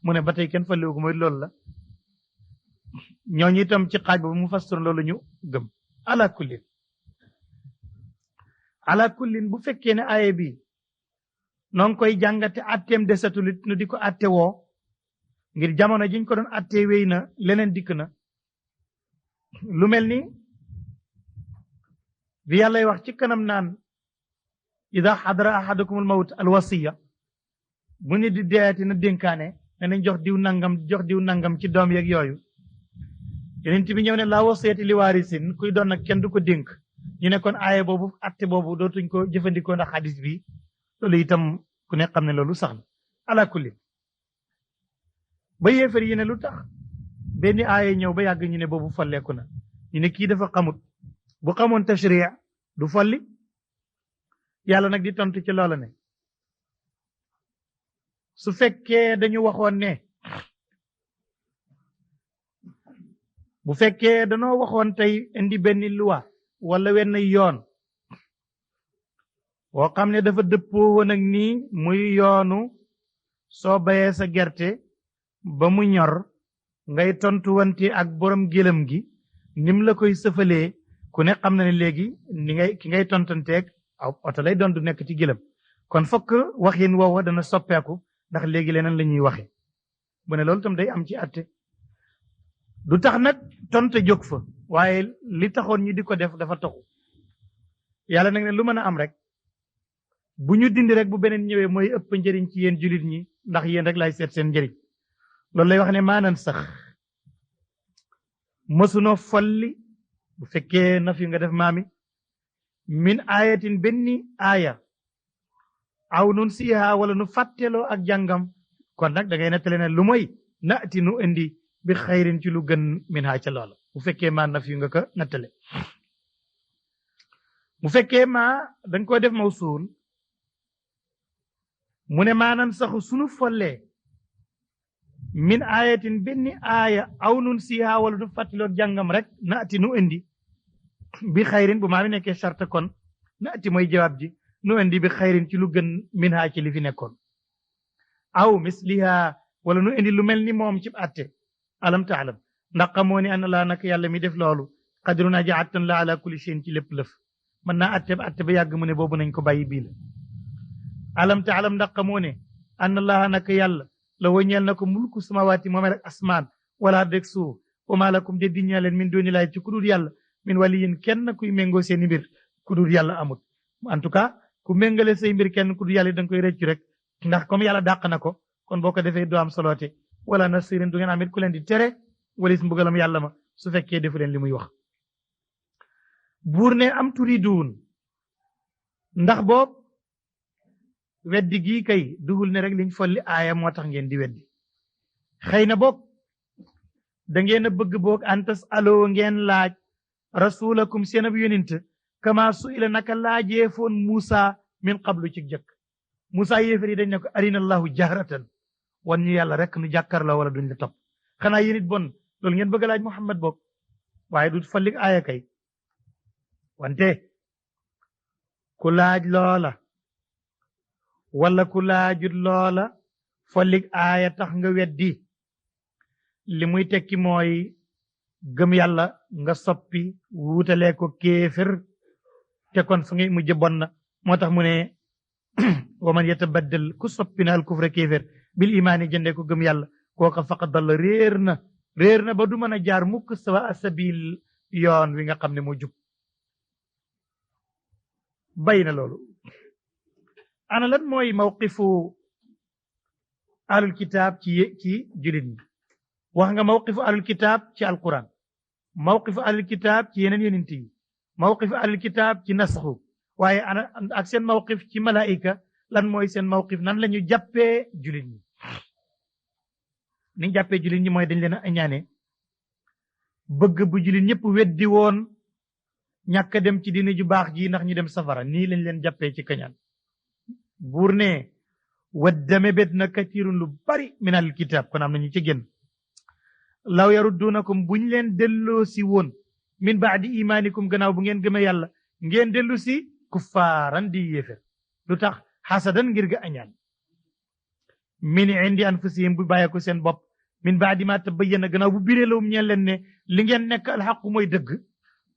mu ne ba tey kenn folliwu ko mooy loolu la ñooñu itam ci xaaj boobu mu fassir loolu ñu gëm ala kullin bu fekkee ne aaya bi noo ngi koy jàngate atteem desatulit nu di ko atte woo ngir jamono jiñ ko doon atte wéy na leneen dikk na lu mel ni bi yàllay wax ci kanam naan ida xadara ahadakumul mawt alwasiya bu nit di deeti na dénkaane ne nañ jox diw nangam ci doom yeeg yooyu yeneen bi ñëw ne la wasiyati li waarisin kuy doon nag kenn du ko dénk ñu ne kon aaye boobu atte boobu dootuñ ko jëfandikoo ndax xadis bi loolu itam ku ne xam ne loolu sax na ala kulli ba yéefar yi ne lu tax benn aaye ñëw ba yàgg ñu ne boobu folleeku na ñu ne kii dafa xamut bu xamoon tashri du folli yàlla nag di tontu ci loola ne su fekkee dañu waxoon ne bu fekkee danoo waxoon tey indi benn loi wala wenn yoon boo xam ne dafa dëppoo woon ak nii muy yoonu soo bayee sa gerte ba mu ñor ngay tontuwante ak borom gëlëm gi nim la koy sëfalee ku ne xam na ne léegi ki ngay tontanteeg aw oto lay doon du nekk ci gëlëm kon fokk waxin woowa dana soppeeku ndax léegi leneen la ñuy waxe bu ne loolu tam day am ci atte du tax nag tonte jóg fa waaye li taxoon ñi di ko def dafa taxu yàlla nag ne lu mën a am rek bu ñu dindi rek bu beneen ñëwee mooy ëpp njëriñ ci yéen julit ñi ndax yéen rek lay seet seen njëriñ loolu lay wax ne maanan sax mësunoo folli bu fekkee na fi nga def maami min ayatin benni aaya aw nun siiha wala nu fàtteloo ak jàngam kon nag da ngay nettale ne lu mooy naati nu indi bi xayrin ci lu gën min ha ca loola bu fekkee maa na fi nga ko nettale bu fekkee maa dañ ko def mawsuul mu ne maanan saxu sunu follee min ayatin benni aaya aw nun siiha wala nu fàtteloo ak jàngam rek naati nu indi bi xayrin bu maa mi nekkee charte kon naati mooy jawaab ji nu indi bi xayrin ci lu gën min ha ci li fi nekkoon aw misliha wala nu indi lu mel ni moom ci atte alam taalam ndax xamoo ni ana laa nak yàlla mi def loolu xadiru naa jaattan la ala kulli shay'in ci lépp lëf mën naa atte ba yàgg mu ne boobu nañ ko bàyyi bii la alam taalam ndax xamoo ne ana laa nak yàlla la wañeel na ko mulku samawaati moomee rek asmaan wala deg suuf wa maa lakum de di ñaa leen min dooni laay ci ku dul yàlla min waliyin kenn kuy méngoo seeni mbir ku dul yàlla amut en tout cas ku méngale say mbir kenn ku dul yàlla da nga koy rëccu rek ndax comme yàlla dàq na ko kon boo ko defee doo am soloote wala nasirin du ngeen amit ku leen di tere walis mbugalam yàlla ma su fekkee defu leen li muy wax buur ne am turiduun ndax boob weddi gii kay duhul ne rek liñ folli aaya moo tax ngeen di weddi xëy na boog da ngeen a bëgg boog antas aloo ngeen laaj rasulakum seen ab yonent kama su ila naka laajee foon Muusa min qablu ci jëkk Muusa yéefar yi dañ ne ko arina allahu jahratan wan ñu yàlla rek nu jàkkaarloo wala duñ la topp xanaa yéen it bon loolu ngeen bëgg laaj Muhammad boog waaye du fallik aaya kay wante ku laaj loola wala ku laajut loola fallik aaya tax nga weddi li muy tekki mooy gëm yàlla nga soppi wuutalee ko kéefër te kon fa ngay mujj bon na moo tax mu ne wa man yatabaddal ku soppi na al kufra kéefër bil imaani jëndee ko gëm yàlla kooka faqad dalla réer na ba du mën a jaar mukk sawa asabil yoon wi nga xam ne moo jub bay na loolu ana lan mooy mawqifu ahlul kitaab ci julit ñi wax nga mawqifu ahlul kitaab ci alquran mawqifu ahlul kitaab ci yeneen yonent yi mawqifu ahlul kitaab ci nasxu waaye ana ak seen mawqif ci malaika lan mooy seen mawqif nan la ñu jàppee julit ñi niñ jàppee julit ñi mooy dañ leen a añaane bëgg bu julit ñëpp weddi woon ñàkk dem ci diine ju baax ji ndax ñu dem safara nii lañ leen jàppee ci kañaan buur ne waddame bet na katirun lu bari min al kitab kon am nañu ci génn law yaruddunakum buñ leen delloo si woon min baadi imaanikum gannaaw bu ngeen gëme yàlla ngeen dellu si kuffaaran di yéefér lu tax xasadan ngir ga añaan min indi anfusihim bu bàyyee ko seen bopp min baadi ma tabayyana gannaaw bu bireelawum ñeen leen ne li ngeen nekk alxaqu mooy dëgg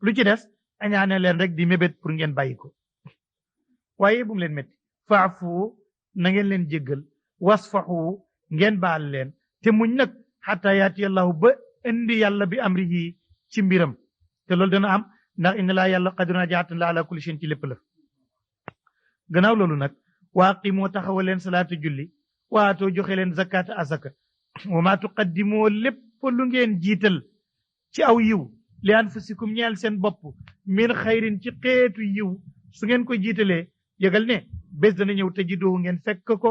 lu ci des añaane leen rek di mébét pour ngeen bàyyi ko waaye bu mu leen métti faafu na ngeen leen jéggal wasfaxu ngeen baal leen te muñ nag xataa yaati allahu ba indi yàlla bi amrihi ci mbiram te loolu dana am ndax inna laa yàlla qadiruna jaatan la ala kulli shay'in ci lépp la gannaaw loolu nag waaqimoo taxawal leen salaatu julli waatoo joxe leen zakata asaka wa maa tuqaddimoo lépp lu ngeen jiital ci aw yiw li anfusikum ñeel seen bopp min xayrin ci xeetu yiw su ngeen ko jiitalee yëgal ne bés dana ñëw te jiddoo ngeen fekk ko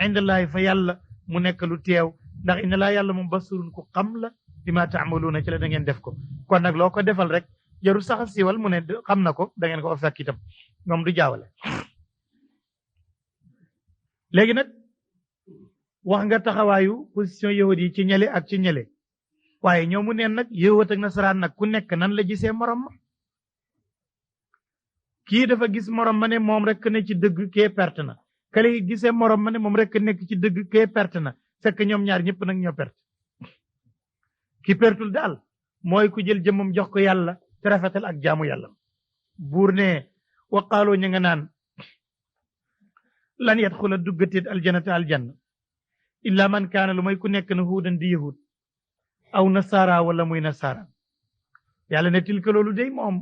indallaahi fa yàlla mu nekk lu teew ndax inna laa yàlla moom basurun ku xam la bi ma taamaluuna ci la da ngeen def ko kon nag loo ko defal rek jarul sax siiwal mu ne xam na ko da ngeen ko fekk itam moom du jaawale léegi nag wax nga taxawaayu position yahudi yi ci ñele ak ci ñele waaye ñoomu neen nag yëwat ak nasaraan nag ku nekk nan la gisee morom ma kii dafa gis morom ma ne moom rek ne ci dëgg kee perte na kale gisee morom ma ne moom rek nekk ci dëgg kee perte na fekk ñoom ñaar ñëpp nag ñoo perte ki pertul daal mooy ku jël jëmmam jox ko yàlla te rafetal ak jaamu yàlla buur ne waqaaloo ña nga naan lan yadxula duggateet aljanata aljanna illa man kaana lu may ku nekk na huudan di yahud aw nasaara wala muy nasaara yàlla ne tilka loolu day moom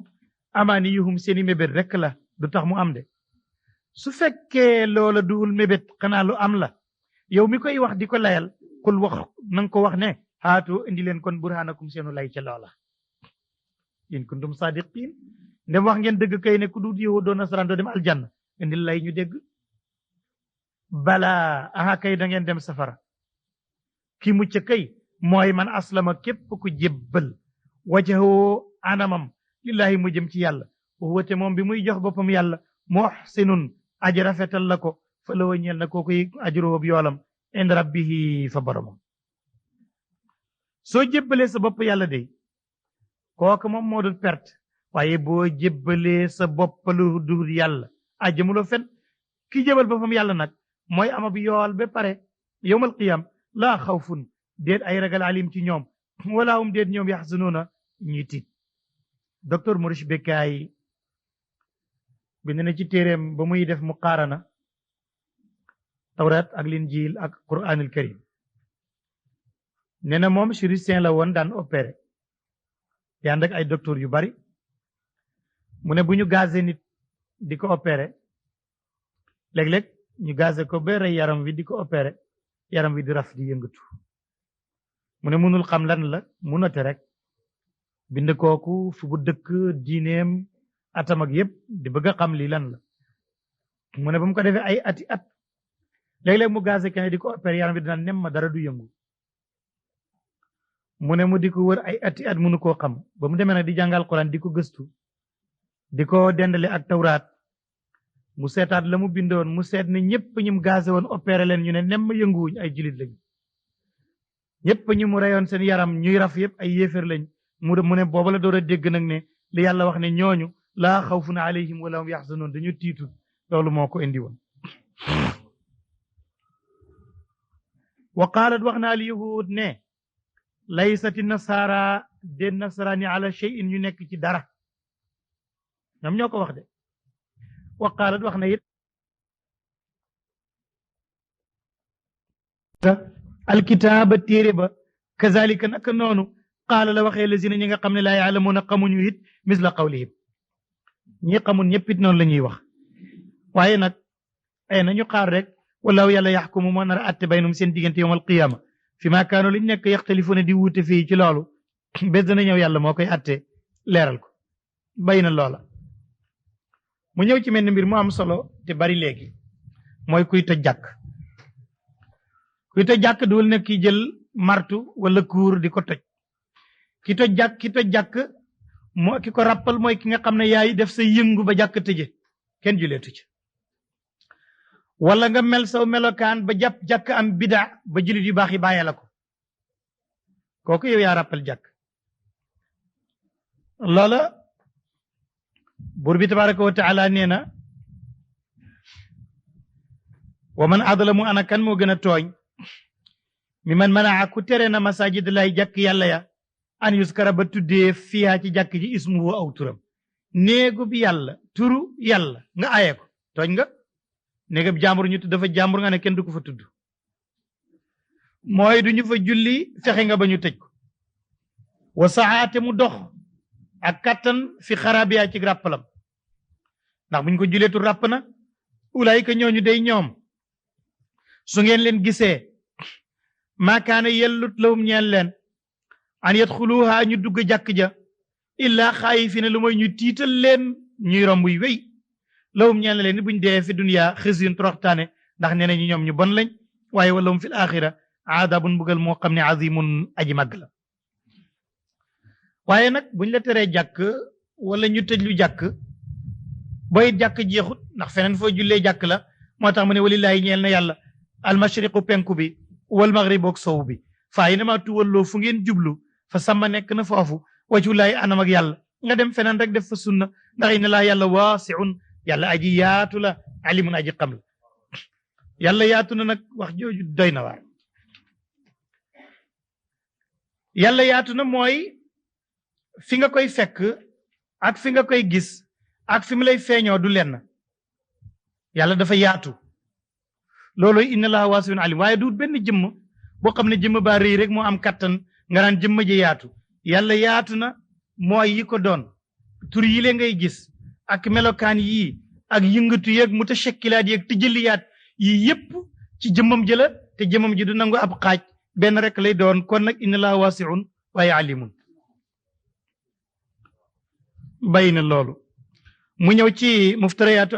amaani yuhum seeni mébét rekk la du tax mu am de su fekkee loola duhul mébét xanaa lu am la yow mi koy wax di ko layal kul wax nanga ko wax ne haatu indi leen kon burhanakum seenu lay ca loola in kuntum sadiqin ndem wax ngeen dëgg kay ne ku dul yahud doo nasaraan doo dem aljanna indi lay ñu dégg balaa aha kay da ngeen dem safara ki mucc kay mooy man aslama képp ku jébbal wajhoo anamam lillahi mu jëm ci yàlla wate moom bi muy jox boppam yàlla muhsinun aji rafetal la ko fa la ñeel na kooku ajruhu yoolam ind rabbihi fa boromam soo jébbalee sa bopp yàlla de kooku moom moo dul perte waaye boo jébbalee sa bopp lu dul yàlla ajjamuloo fen ki jébal boppam yàlla nag mooy amab yool ba pare yowmal qiyam laa xawfun déet ay ragal alim ci ñoom wala hum déet ñoom yaxzanuuna ñuy tiit docteur Maurice Bucaille bind na ci téeréem ba muy def muqaarana tawrat ak linjiil ak quranul karim nee na moom chirurgien la woon daan opéré te ànd ak ay docteur yu bari mu ne bu ñu gazé nit di ko opéré léeg-léeg ñu gazé ko ba rey yaram wi di ko opéré yaram wi di raf di yëngatu mu ne mënul xam lan la mu noté rek bind kooku fu bu dëkk diineem atam ak yépp di bëgg a xam lii lan la mu ne ba mu ko defee ay ati at léeg-léeg mu gazé kenn di ko opéré yaram wi dina nem ma dara du yëngu mu ne mu di ko wër ay ati at mënu koo xam ba mu demee nag di jàngal Quran di ko gëstu di ko dendale ak tawraat mu seetaat la mu bindoon mu seet ne ñëpp ñum gazé woon opéré leen ñu ne nem ma yënguwuñ ay julit lañ ñëpp ñu mu reyoon seen yaram ñuy raf yëpp ay yéefér lañ mu ne booba la door a dégg nag ne li yàlla wax ne ñooñu laa xawfun alayhim wala hum yaxzanoon dañu tiitu loolu moo ko indi woon wa qaalat wax na al yahud ne laysati nasaara de nasaraani ala shay'in ñu nekk ci dara ñoom ñoo ko wax de wa qaalat wax na it alkitaaba téere ba kazalika naka noonu qaala la waxee lazina ñi nga xam ne laa yaalamuuna xamuñu it misla qawlihim ñi xamul ñëpp it noonu la ñuy wax waaye nag ay nañu xaar rek wallahu yàlla yaxkumu moo nar a atte baynum seen diggante yowm alqiyaama fi maa kaanu liñ nekk yaxtalifuuna di wuute fii ci loolu bés dana ñëw yàlla moo koy atte leeral ko bay na loola mu ñëw ci mel ni mbir mu am solo te bari léegi mooy kuy toj jàkk kuy toj jàkk duwul ne ki jël martu wala kuur di ko toj ki toj jàkk moo ki ko rappal mooy ki nga xam ne yaay def sa yëngu ba jàkk tëje kenn juleetu ci wala nga mel saw melokaan ba jàkk am bida ba julit yu baax yi bàyyee la ko kooku yow yaa rappal jàkk loola buur bi tabaraka wa taala nee na wa man adlamu ana kan moo gën a tooñ mi man manaa ku tere na masajid lay jàkk yàlla ya an yuskara ba tuddee fiyaa ci jàkk ji ismuhu aw turam néegu bi yàlla turu yàlla nga aye ko tooñ nga néegab jàmbur ñu tudd dafa jàmbur nga ne kenn du ko fa tudd mooy du ñu fa julli fexe nga ba ñu tëj ko wa saate mu dox ak kattan fi xarabiyaa ci ràppalam ndax buñ ko juleetu ràpp na ulaayika ñooñu day ñoom su ngeen leen gisee maakaana yellut lawum ñeel leen an yadxuluha ñu dugg jàkk ja illaa xaayifina lu mooy ñu tiital leen ñuy romb yu wéy lawum ñeel leen ni buñ dee fi dunya xisyun toroxtaane ndax nee nañu ñoom ñu bon lañ waaye walahum fil axira aadabun mbugal moo xam ne azimun aji màgg la waaye nag buñ la teree jàkk wala ñu tëj lu jàkk booy jàkk jeexut ndax feneen foo jullee jàkk la moo tax mu ne walillaahi ñeel na yàlla almashriqu penku bi wal maghribu ak sow bi fa aynama tuwalloo fu ngeen jublu fa sama nekk na foofu wajulaay anam ak yàlla nga dem feneen rek def fa sunna ndax inna laa yàlla waasiun yàlla aji yaatu la alimun aji xam la yàlla yaatu na nag wax jooju doy na waar yàlla yaatu na mooy fi nga koy fekk ak fi nga koy gis ak fi mu lay feeñoo du lenn yàlla dafa yaatu loolu inna laa waasiun alim waaye du benn jëmm boo xam ne jëmm baa rëy rek moo am kattan nga naan jëmm ji yaatu yàlla yaatu na mooy yi ko doon tur yi le ngay gis ak melokaan yii ak yëngatu yeeg mutashakkilaat yeeg tijaliyaat yii yépp ci jëmmam jëla te jëmmam ji du nangu ab xaaj benn rek lay doon kon nag inna laa waasiun waaye alimun bàyyi na loolu mu ñëw ci muftariyaatu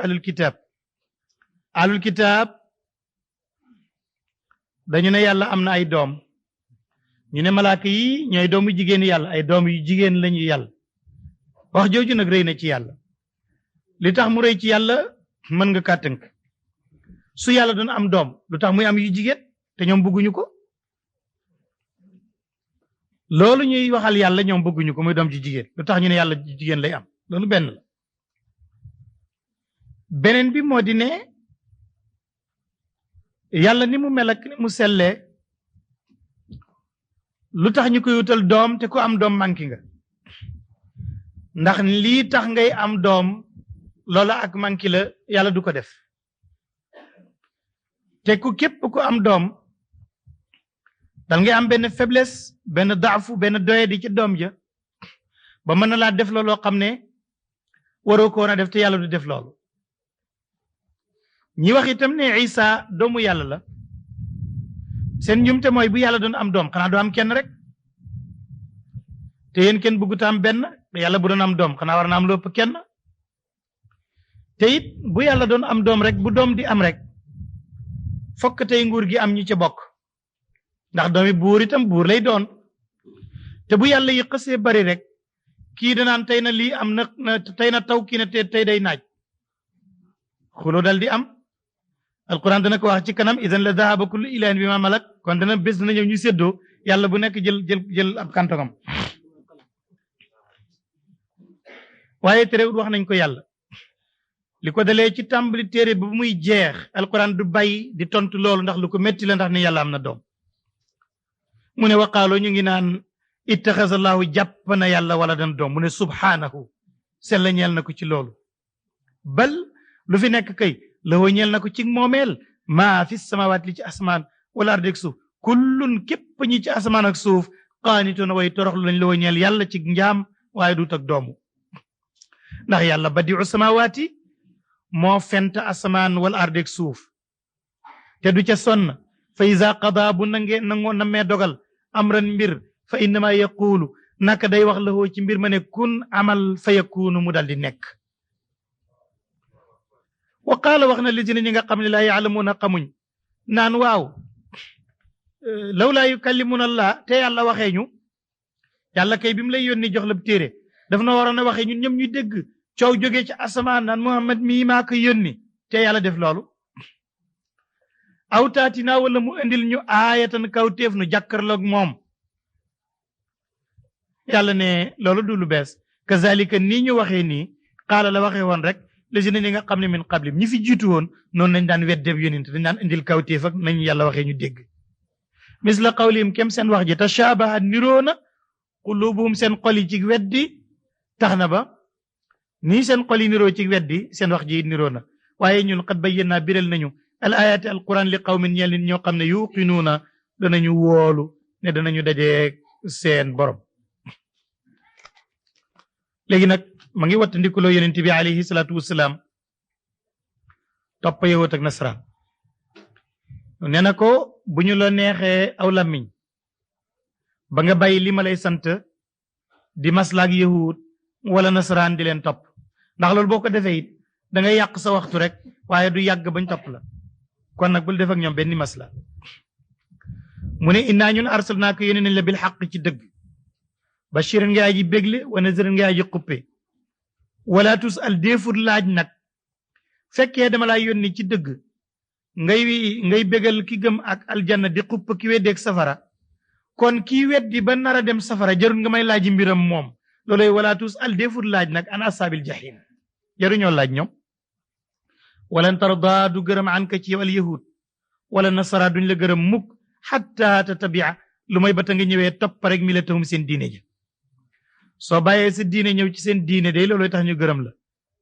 ahlul kitaab dañu ne yàlla am na ay doom ñu ne malaaka yi ñooy doomu jigéen yàlla ay doom yu jigéen lañu yàlla wax jooju nag rëy na ci yàlla li tax mu rëy ci yàlla mën nga kaa tënk su yàlla doon am doom lu tax muy am yu jigéen te ñoom bëgguñu ko loolu ñuy waxal yàlla ñoom bëgguñu ko muy doom ci jigéen lu tax ñu ne yàlla jigéen lay am loolu benn la beneen bi moo di ne yàlla ni mu mel ak ni mu sellee lu tax ñu koy wutal doom te ku am doom manki nga ndax lii tax ngay am doom loola ak manki la yàlla du ko def te ku képp ku am doom dal ngay am benn faiblesse benn daafu benn doyadi ci doom ja ba mën na laa def looloo xam ne waroo ko woon a def te yàlla du def loolu ñi wax itam ne Isa doomu yàlla la seen njumte mooy bu yàlla doon am doom xanaa doo am kenn rek te yéen kenn bëggut am benn te yàlla bu doon am doom xanaa war na am lépp kenn te it bu yàlla doon am doom rek bu doom di am rek fokk tey nguur gi am ñu ca bokk ndax doomi buur itam buur lay doon te bu yàlla yi xësee bari rek kii danaan tey na lii am na tey na taw kii na tey day naaj xuloo dal di am alquran dana ko wax ci kanam idan la dahaba kullu ilahin bi ma malak kon dana bés dana ñëw ñu séddoo yàlla bu nekk jël ab kantongam waaye terewul wax nañ ko yàlla li ko dalee ci tàmbali téere bu muy jeex alquran du bàyyi di tontu loolu ndax lu ko metti la ndax ne yàlla am na doom mu ne waqaaloo ñu ngi naan ittaxasallahu jàpp na yàlla wala dan doom mu ne subhaanahu sella ñeel na ko ci loolu bal lu fi nekk kay lawoo ñeel na ko ci moomeel maa fi samawaat li ci asmaan wala ardeg suuf kullun képp ñi ci asmaan ak suuf qaanitoona way toroxlu lañ lawoo ñeel yàlla ci njaam waaye du tak doomu ndax yàlla badiu samawaati moo fent asmaan wala ardeg suuf te du ca sonn fa iza qada bu nangoo namee dogal amran mbir fa innama yaquulu naka day wax lawoo ci mbir ma ne kun amal fa yakuunu mu dal di nekk wa qaala wax na lisina ñi nga xam ne laa yaalamuuna xamuñ naan waaw law laa yukallimuna allah te yàlla waxee ñu yàlla kay bi mu lay yónni jox la téere daf na waroon a waxee ñun ñëpp ñu dégg coow jógee ci asamaan naan Muhammad mii maa ko yónni te yàlla def loolu aw taatinaa wala mu indil ñu aayatan kaw téef nu jàkkarloog moom yàlla ne loolu du lu bees kazalika nii ñu waxee nii xaala la waxee woon rek légine ñi nga xam ne min qablim ñi fi jiitu woon noonu nañ daan weddeeb yonent dañ daan indil kaw téef ak nañ yàlla waxee ñu dégg misla qawlihim kem seen wax ji tashabaha niroona qulubuhum seen xol yi ci weddi tax na ba nii seen xol yi niroo ci weddi seen wax ji niroo na waaye ñun qad bayyana biral nañu al ayati al quran li qawmin ñeel nit ñoo xam ne yuqinuuna danañu woolu ne danañu dajee seen borom léegi nag ma ngi wattandikuloo yonent bi alayhi salaatu wasalaam topp yawut ak nasaraan nee na ko bu ñu la neexee aw làmmiñ ba nga bàyyi li ma lay sant di maslaak yahud wala nasaraan di leen topp ndax loolu boo ko defee it da ngay yàq sa waxtu rek waaye du yàgg bañ topp la kon nag bul def ak ñoom benn masla mu ne innaa ñun arsalnaaka yónni nañ la bil xaq ci dëgg bashiran nga aji bégle wa naziran nga aji xuppe wala tus al déefut laaj nag fekkee dama laa yónni ci dëgg ngay bégal ki gëm ak aljanna di xupp ki weddeeg safara kon kii weddi ba nar a dem safara jarul nga may laaji mbiram moom looloy wala tus al deful laaj nag an asaabil jahim jaruñoo laaj ñoom walan tarda du gërëm an ka ci yow al yahud wala nasara duñ la gërëm mukk xatta tatabia lu may ba ta nga ñëwee topp rek milatahum seen diine ja soo bàyyee sa diine ñëw ci seen diine day looloy tax ñu gërëm la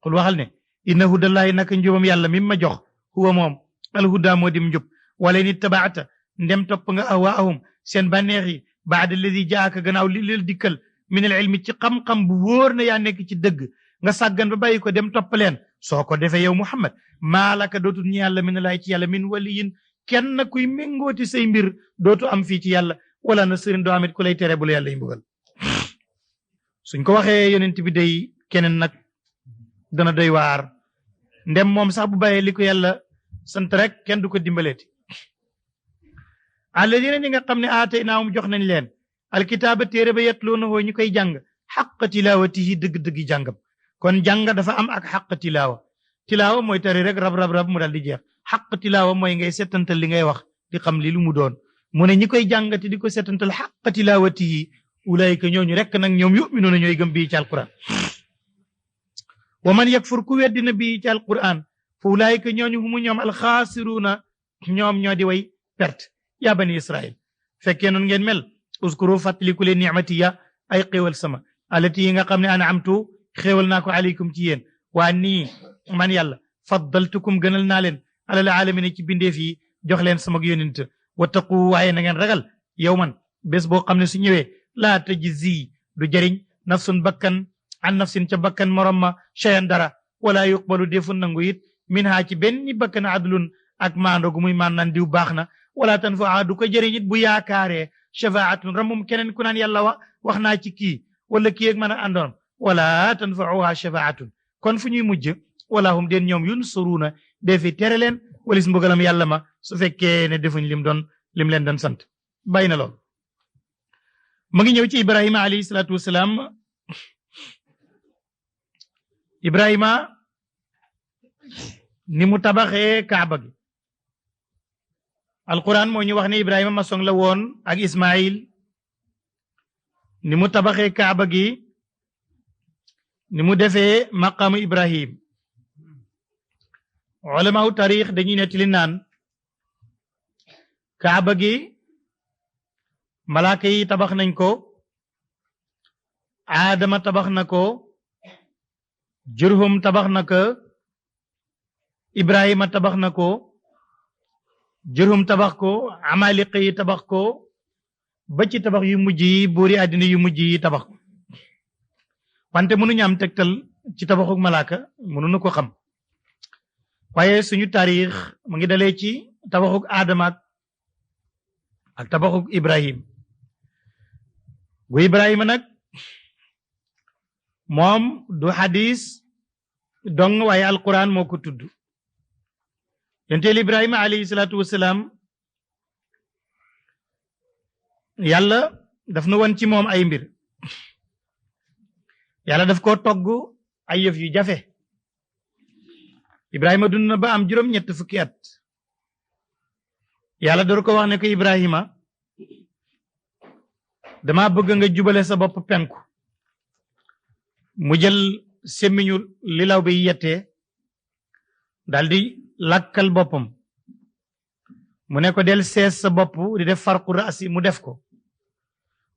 xul waxal ne inna hudallahi naka njubam yàlla mi ma jox huwa moom alhuda moo dim njub wala ni tabaata ndem topp nga ahwaahum seen bànneex yi baada alladi jaaka gannaaw li leen dikkal min al ilmi ci xam-xam bu wóor na yaa nekk ci dëgg nga sàggan ba bàyyi ko dem topp leen soo ko defee yow Muhammad maalaka dootul ñu yàlla min laay ci yàlla min waliyin kenn kuy méngooti say mbir dootu am fii ci yàlla wala na sëriñ doo amit ku lay tere bu la yàlla yi mbugal suñ ko waxee yonent bi day keneen nag dana doy waar ndem moom sax bu bàyyee li ko yàlla sant rek kenn du ko dimbaleeti alladina ñi nga xam ne aataynaahum jox nañ leen alkitaaba téere ba yatluunahu ñu koy jàng xaq tilaawatihi dëgg-dëggi jàngam kon jàng dafa am ak xaq tilaawa tilaawa mooy tari rek rab mu dal di jeex xaq tilaawa mooy ngay settantal li ngay wax di xam li lu mu doon mu ne ñi koy jàngati di ko settantal xaq tilaawatihi ulaayika ñooñu rek nag ñoom yuminuuna ñooy gëm bii ci alquran wa man yakfur ku weddina bii ci alquran fa ulaayika ñooñu humu ñoom alxaasiruuna ñoom ñoo di way perte yaa bani israil fekkee noonu ngeen mel uskuru fàttaliku leen nicmatiya ay xéewal sama alati yi nga xam ne anamtu xéewal naa ko aleykum ci yéen waa nii man yàlla faddaltukum gënal naa leen alal alamina ci bindeef yi jox leen sama yónent wattaqu waaye na ngeen ragal yow man bés boo xam ne su ñëwee laa tajzi du jëriñ nafsun bakkan an nafsin ca bakkan morom ma cheyan dara wala yuqbalu defu nangu it min ha ci benn bakkan adlun ak maando gu muy maan naan diw baax na wala tanfaa du ko jëriñ it bu yaakaaree shafaatun ramum keneen ku naan yàlla wax naa ci kii wala kii ak mën a àndoon wala tanfauha shafaatun kon fu ñuy mujj wala hum den ñoom yunsuruuna defi tere leen walis mbugalam yàlla ma su fekkee ne defuñ lim leen doon sant bàyyi na lool ma ngi ñëw ci ibrahima alayhi salaatu wasalaam ibrahima ni mu tabaxee kaaba gi alquran moo ñu wax ne ibrahima maçon la woon ak ismail ni mu tabaxee kaaba gi ni mu defee maqaamu ibrahim ulamaaw taarix dañuy nettali naan kaaba gi malaaka yi tabax nañ ko aadama tabax na ko jurhum tabax na ko ibrahima tabax na ko jurhum tabax ko amaliq yi tabax ko ba ci tabax yu mujj yi buuri àddina yu mujj yi tabax ko wante mënuñu am tegtal ci tabaxuk malaaka mënuñu ko xam waaye suñu taarix mu ngi dalee ci tabaxuk aadama ak tabaxuk ibrahim bu ibrahima nag moom du hadis dong waaye alquran moo ko tudd yenteel ibrahima alayhi salaatu wasalaam yàlla daf na won ci moom ay mbir yàlla daf ko togg ay yëf yu jafe ibrahima dund na ba am juróom-ñett fukki at yàlla door ko wax ne ko ibrahima dama bëgg nga jubale sa bopp penku mu jël semmiñu lilaw bi yettee daldi lakkal boppam mu ne ko del sees sa bopp di def farqu raasi mu def ko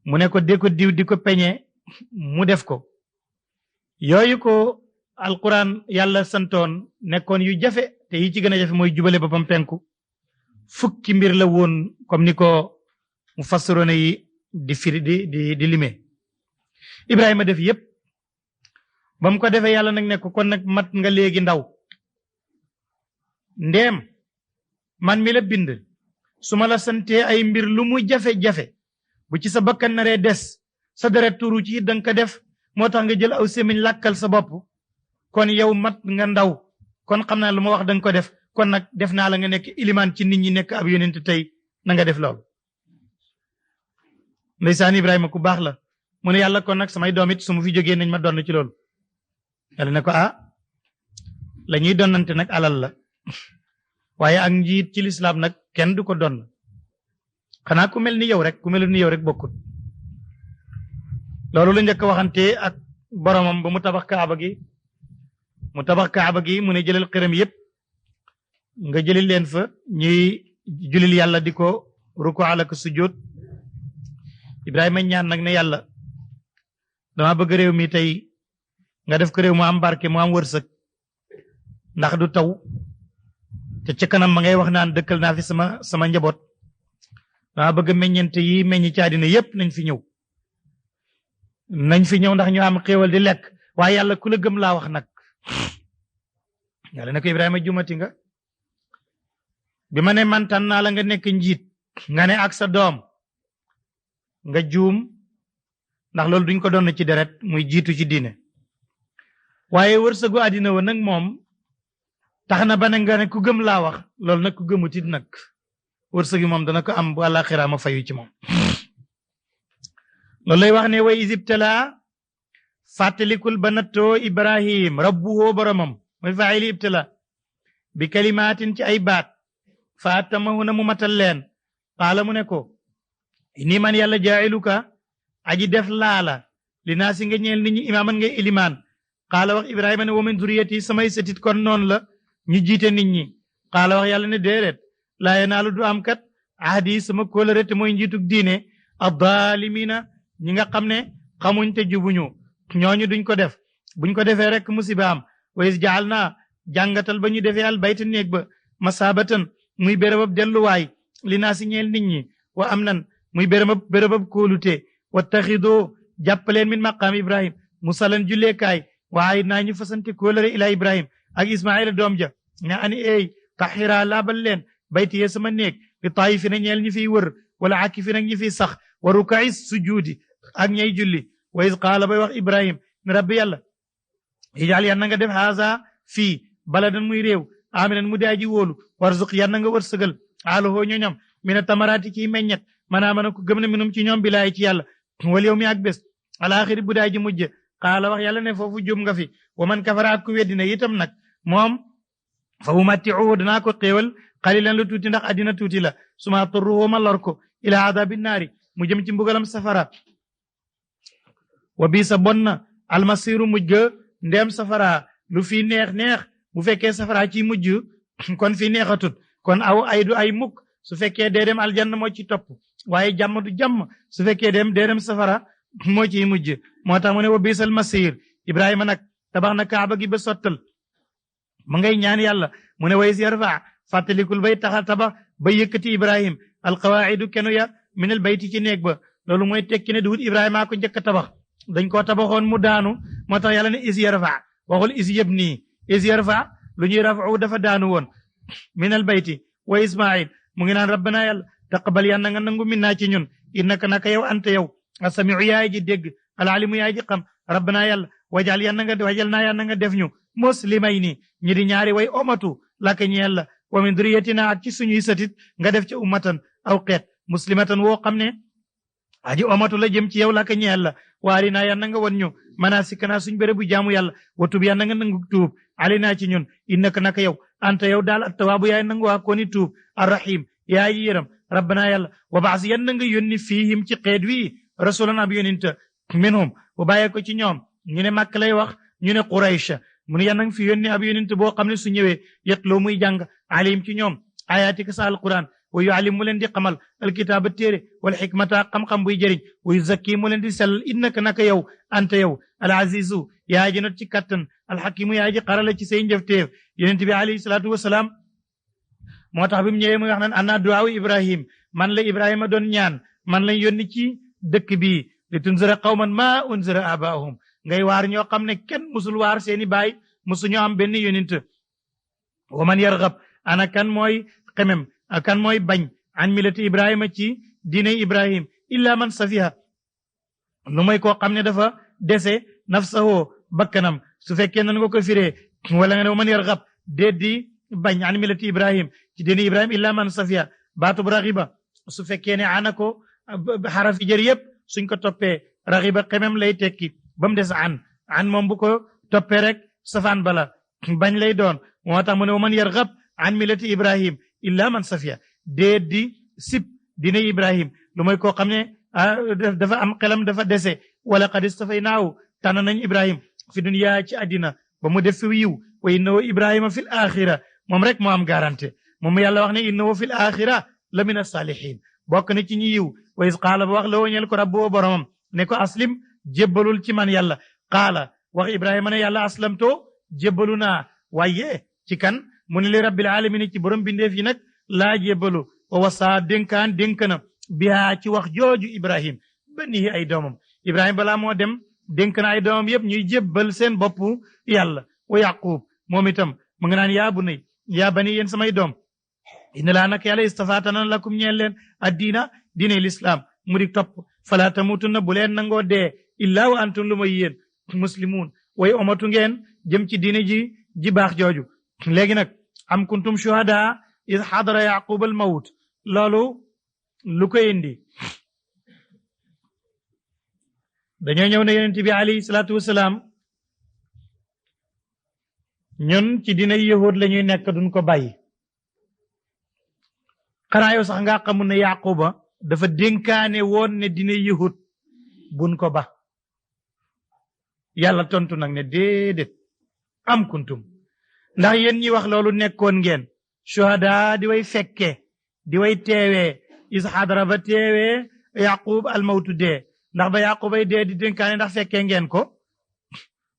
mu ne ko de ko diw di ko peñe mu def ko yooyu ko alquran yàlla santoon nekkoon yu jafe te yi ci gën a jafe mooy jubale boppam penku fukki mbir la woon comme ni ko mu fassiroona yi di firi di lime ibrahima def yépp ba mu ko defee yàlla nag ne ko kon nag mat nga léegi ndaw ndeem man mi la bind su ma la santee ay mbir lu mu jafe-jafe bu ci sa bakkan naree des sa deret turu ci danga ko def moo tax nga jël aw semiñ lakkal sa bopp kon yow mat nga ndaw kon xam naa lu ma wax danga ko def kon nag def naa la nga nekk ilimaan ci nit ñi nekk ab yonent tey na nga def lool ndeysaan ibrahima ku baax la mu ne yàlla kon nag samay doom it su ma fi jógee nañ ma donn ci loolu yàlla ne ko la ñuy donnante nag alal la waaye ak njiit ci lislaam nag kenn du ko donn xanaa ku mel ni yow rek ku mel ni yow rek bokkut loolu la njëkk waxante ak boromam ba mu tabax kaaba gi mu ne jëlal xiram yépp nga jëlil leen fa ñuy julil yàlla di ko ruku alak sujud Ibrahima ñaan nag ne yàlla dama bëgg réew mi tey nga def ko réew mu am barke mu am wërsëg ndax du taw te ca kanam ma ngay wax naan dëkkal naa fi sama njaboot dama bëgg meññente yi meññ ci àddina yépp nañ fi ñëw ndax ñu am xéewal di lekk waaye yàlla ku la gëm laa wax nag yàlla ne ko Ibrahima jumati nga bi ma ne man tànn naa la nga nekk njiit nga ne ak sa doom nga juum ndax loolu duñ ko doon ci deret muy jiitu ci diine waaye wërsëgu àddina wa nag moom tax na ba ne nga ne ku gëm laa wax loolu nag ku gëmutit nag wërsëg yi moom dana ko am bu àllaaxira ma fayu ci moom loolu lay wax ne way isibtala fàttalikul ba nattoo Ibrahim rabbuhoo boromam mooy faayili ibtala bi kalimaatin ci ay baat faatamahuna mu matal leen qaala mu ne ko inni man yàlla jaa'iluka aji def laala li naa si nga ñeel nit ñi imaaman ngay ilimaan qaala wax Ibrahima ne wa min zuriyati samay sëtit kon noonu la ñu jiite nit ñi qaala wax yàlla ne déedéet laa yanaalu du am kat ahdi sama kóolëre te mooy njiitug diine addaalimina ñi nga xam ne xamuñ te jubuñu ñooñu duñ ko def buñ ko defee rek musiba am wa is jaal naa jàngatal ba ñu defee al bayta néeg ba masaabatan muy bérébab delluwaay li naa si ñeel nit ñi wa am nan muy bérébab kóolute wa taxidoo jàppaleen min maqaam Ibrahim musalan julleekaay waaye naa ñu fasante kóolëre ila Ibrahim ak Ismaila doom ja ne ani eey taxira laabal leen bayti yee sama néeg li taayifi na ñeel ñi fiy wër wala akifi nag ñi fiy sax wa rukaay sujudi ak ñay julli wa is qaala bay wax Ibrahim ne rabbi yàlla ijaal yan na nga def haza fii baladan muy réew aminan mu daaji wóolu warzuq yan na nga wërsëgal aalahoo ñoñam mina tamaraati ciy meññet manaa mën a ko gëm ne minum ci ñoom bilaay ci yàlla wal yow mi ak bés alaaxiri bu daaji mujj qaala wax yàlla ne foofu jum nga fi wa man kafara ak ku weddina itam nag moom fa umatti'uhu danaa ko xéewal xalilan lu tuuti ndax addina tuuti la suma turruhu ma lor ko ila adabi naari mu jëm ci mbugalam safara wa bii sa bon na almasiru mujj ga ndeem safara lu fii neex bu fekkee safara ci mujj kon fii neexatut kon aw ay du ay mukk su fekkee dee dem aljanna moo ci topp waaye jàmm du jàmm su fekkee dee dem safara moo ciy mujj moo tax mu ne wa biisal masir Ibrahima nag tabax na kaaba gi ba sottal mu ngay ñaan yàlla mu ne ways yarfa fàttalikul bay taxa tabax ba yëkkati Ibrahim alqawaidu kenu ya minal bayti ci néeg ba loolu mooy tekki ne duhut Ibrahima ko njëkk a tabax dañ koo tabaxoon mu daanu moo tax yàlla ne is yarfa waxul is yëb nii is yarfa lu ñuy rafu dafa daanu woon minal bayti wa Ismail mu ngi naan rabbana yàlla taqabal yàlla nga nangu min naa ci ñun innaka naka yow ante yow asamiu yaay ji dégg alalimu yaay ji xam rabbana yàlla wajal naa yàlla nga def ñu muslimayni ñi di ñaari way omatu laka ñeel la wa min duriyatina ak ci suñuy satit nga def ci ummatan aw xeet muslimatan woo xam ne aji omatu la jëm ci yow laka ñeel la waari naa yàlla nga won ñu manasikana suñ béré bu jaamu yàlla wa tub yàlla nga nangu tuub alinaa ci ñun innaka naka yow anta yow daal attawaabu yaay nangu waa kooni tuub arrahim yaay ji yëram rabbana yàlla wa baas yàlla nga yónni fiihim ci xeet wi rasulan ab yóninta minhum bu bàyyee ko ci ñoom ñu ne màkk lay wax ñu ne quraysh mu ne yàlla nga fi yónni ab yónint boo xam ne su ñëwee yetloo muy jàng alim ci ñoom ayatika sa alquran wa yuallim mu leen di xamal alkitaaba téere wal xikmata xam-xam buy jëriñ wa yuzakki mu leen di sellal innaka naka yow anta yow al azizu yaa ji not ci kattan alxakimu yaa ji xarala ci say njëfteef yonent bi alayhi salaatu wasalaam moo tax bi mu ñëwee muy wax naan ana duwaawu Ibrahim man la Ibrahima doon ñaan man lañ yónni ci dëkk bii li tunzira qawman ma unzira abaahum ngay waar ñoo xam ne kenn musul waar seeni baay musuñoo am benn yonent wa man yargab ana kan mooy xemem kan mooy bañ an milati Ibrahima ci diine Ibrahim illa man safiha lu mooy koo xam ne dafa dese nafsahu bakkanam su fekkee nan nga ko firee wala nga ne wa man yargab déeddi bañ an milati Ibrahim ci diine Ibrahim illa man safiha baatub raxiba su fekkee ne ana ko xarafi jër yëpp suñ ko toppee raxiba xemem lay tekki ba mu des an moom bu ko toppee rek safaan bala bañ lay doon moo tax mu ne wa man yargab an milati Ibrahim illa man safiya déet di sib diine Ibrahim lu mooy koo xam ne dafa am xelam dafa dese wala qad istafaynaahu tànn nañ Ibrahim fi dunya ci àddina ba mu def fi yiw wa innahu Ibrahima fil axira moom rek moo am garantie moom yàlla wax ne innahu fil axira la min as-salihin bokk na ci ñi yiw wa is qaala ba wax la woo ñeel ko rabbu boromam ne ko aslim jébbalul ci man yàlla qaala wax Ibrahima ne yàlla aslamtoo jébbalu naa waaye ci kan mu ne li rabbil alamin ci borom bindeef yi nag laa jébbalu wa wasaa dénk na bihaa ci wax jooju Ibrahim banihi ay doomam Ibrahim balaa moo dem dénk na ay doomam yëpp ñuy jébbal seen bopp yàlla wa yaqub moom itam mu nga naan yaa bunay yaa bani yéen samay doom inna laa nak yàlla istafaatana lakum ñeel leen addiina diine l'islam mu di topp fala tamutunna bu leen nangoo dee illaa wa antum lu may yéen muslimun way omatu ngeen jëm ci diine ji baax jooju léegi nag am kuntum shuhada id xadara yaqub al mawt loolu lu ko indi dañoo ñëw ne yonent bi alayhi salaatu wasalaam ñun ci diine yahud la ñuy nekk duñ ko bàyyi xanaa yow sax nga xamul ne yaquba dafa dénkaane woon ne diine yahud buñ ko ba yàlla tontu nag ne déedéet am kuntum ndax yéen ñi wax loolu nekkoon ngeen shuhada di way fekke di way teewee is xadara ba teewee yaqub almawtu dee ndax ba yaqubay dee di dénkaane ndax fekkee ngeen ko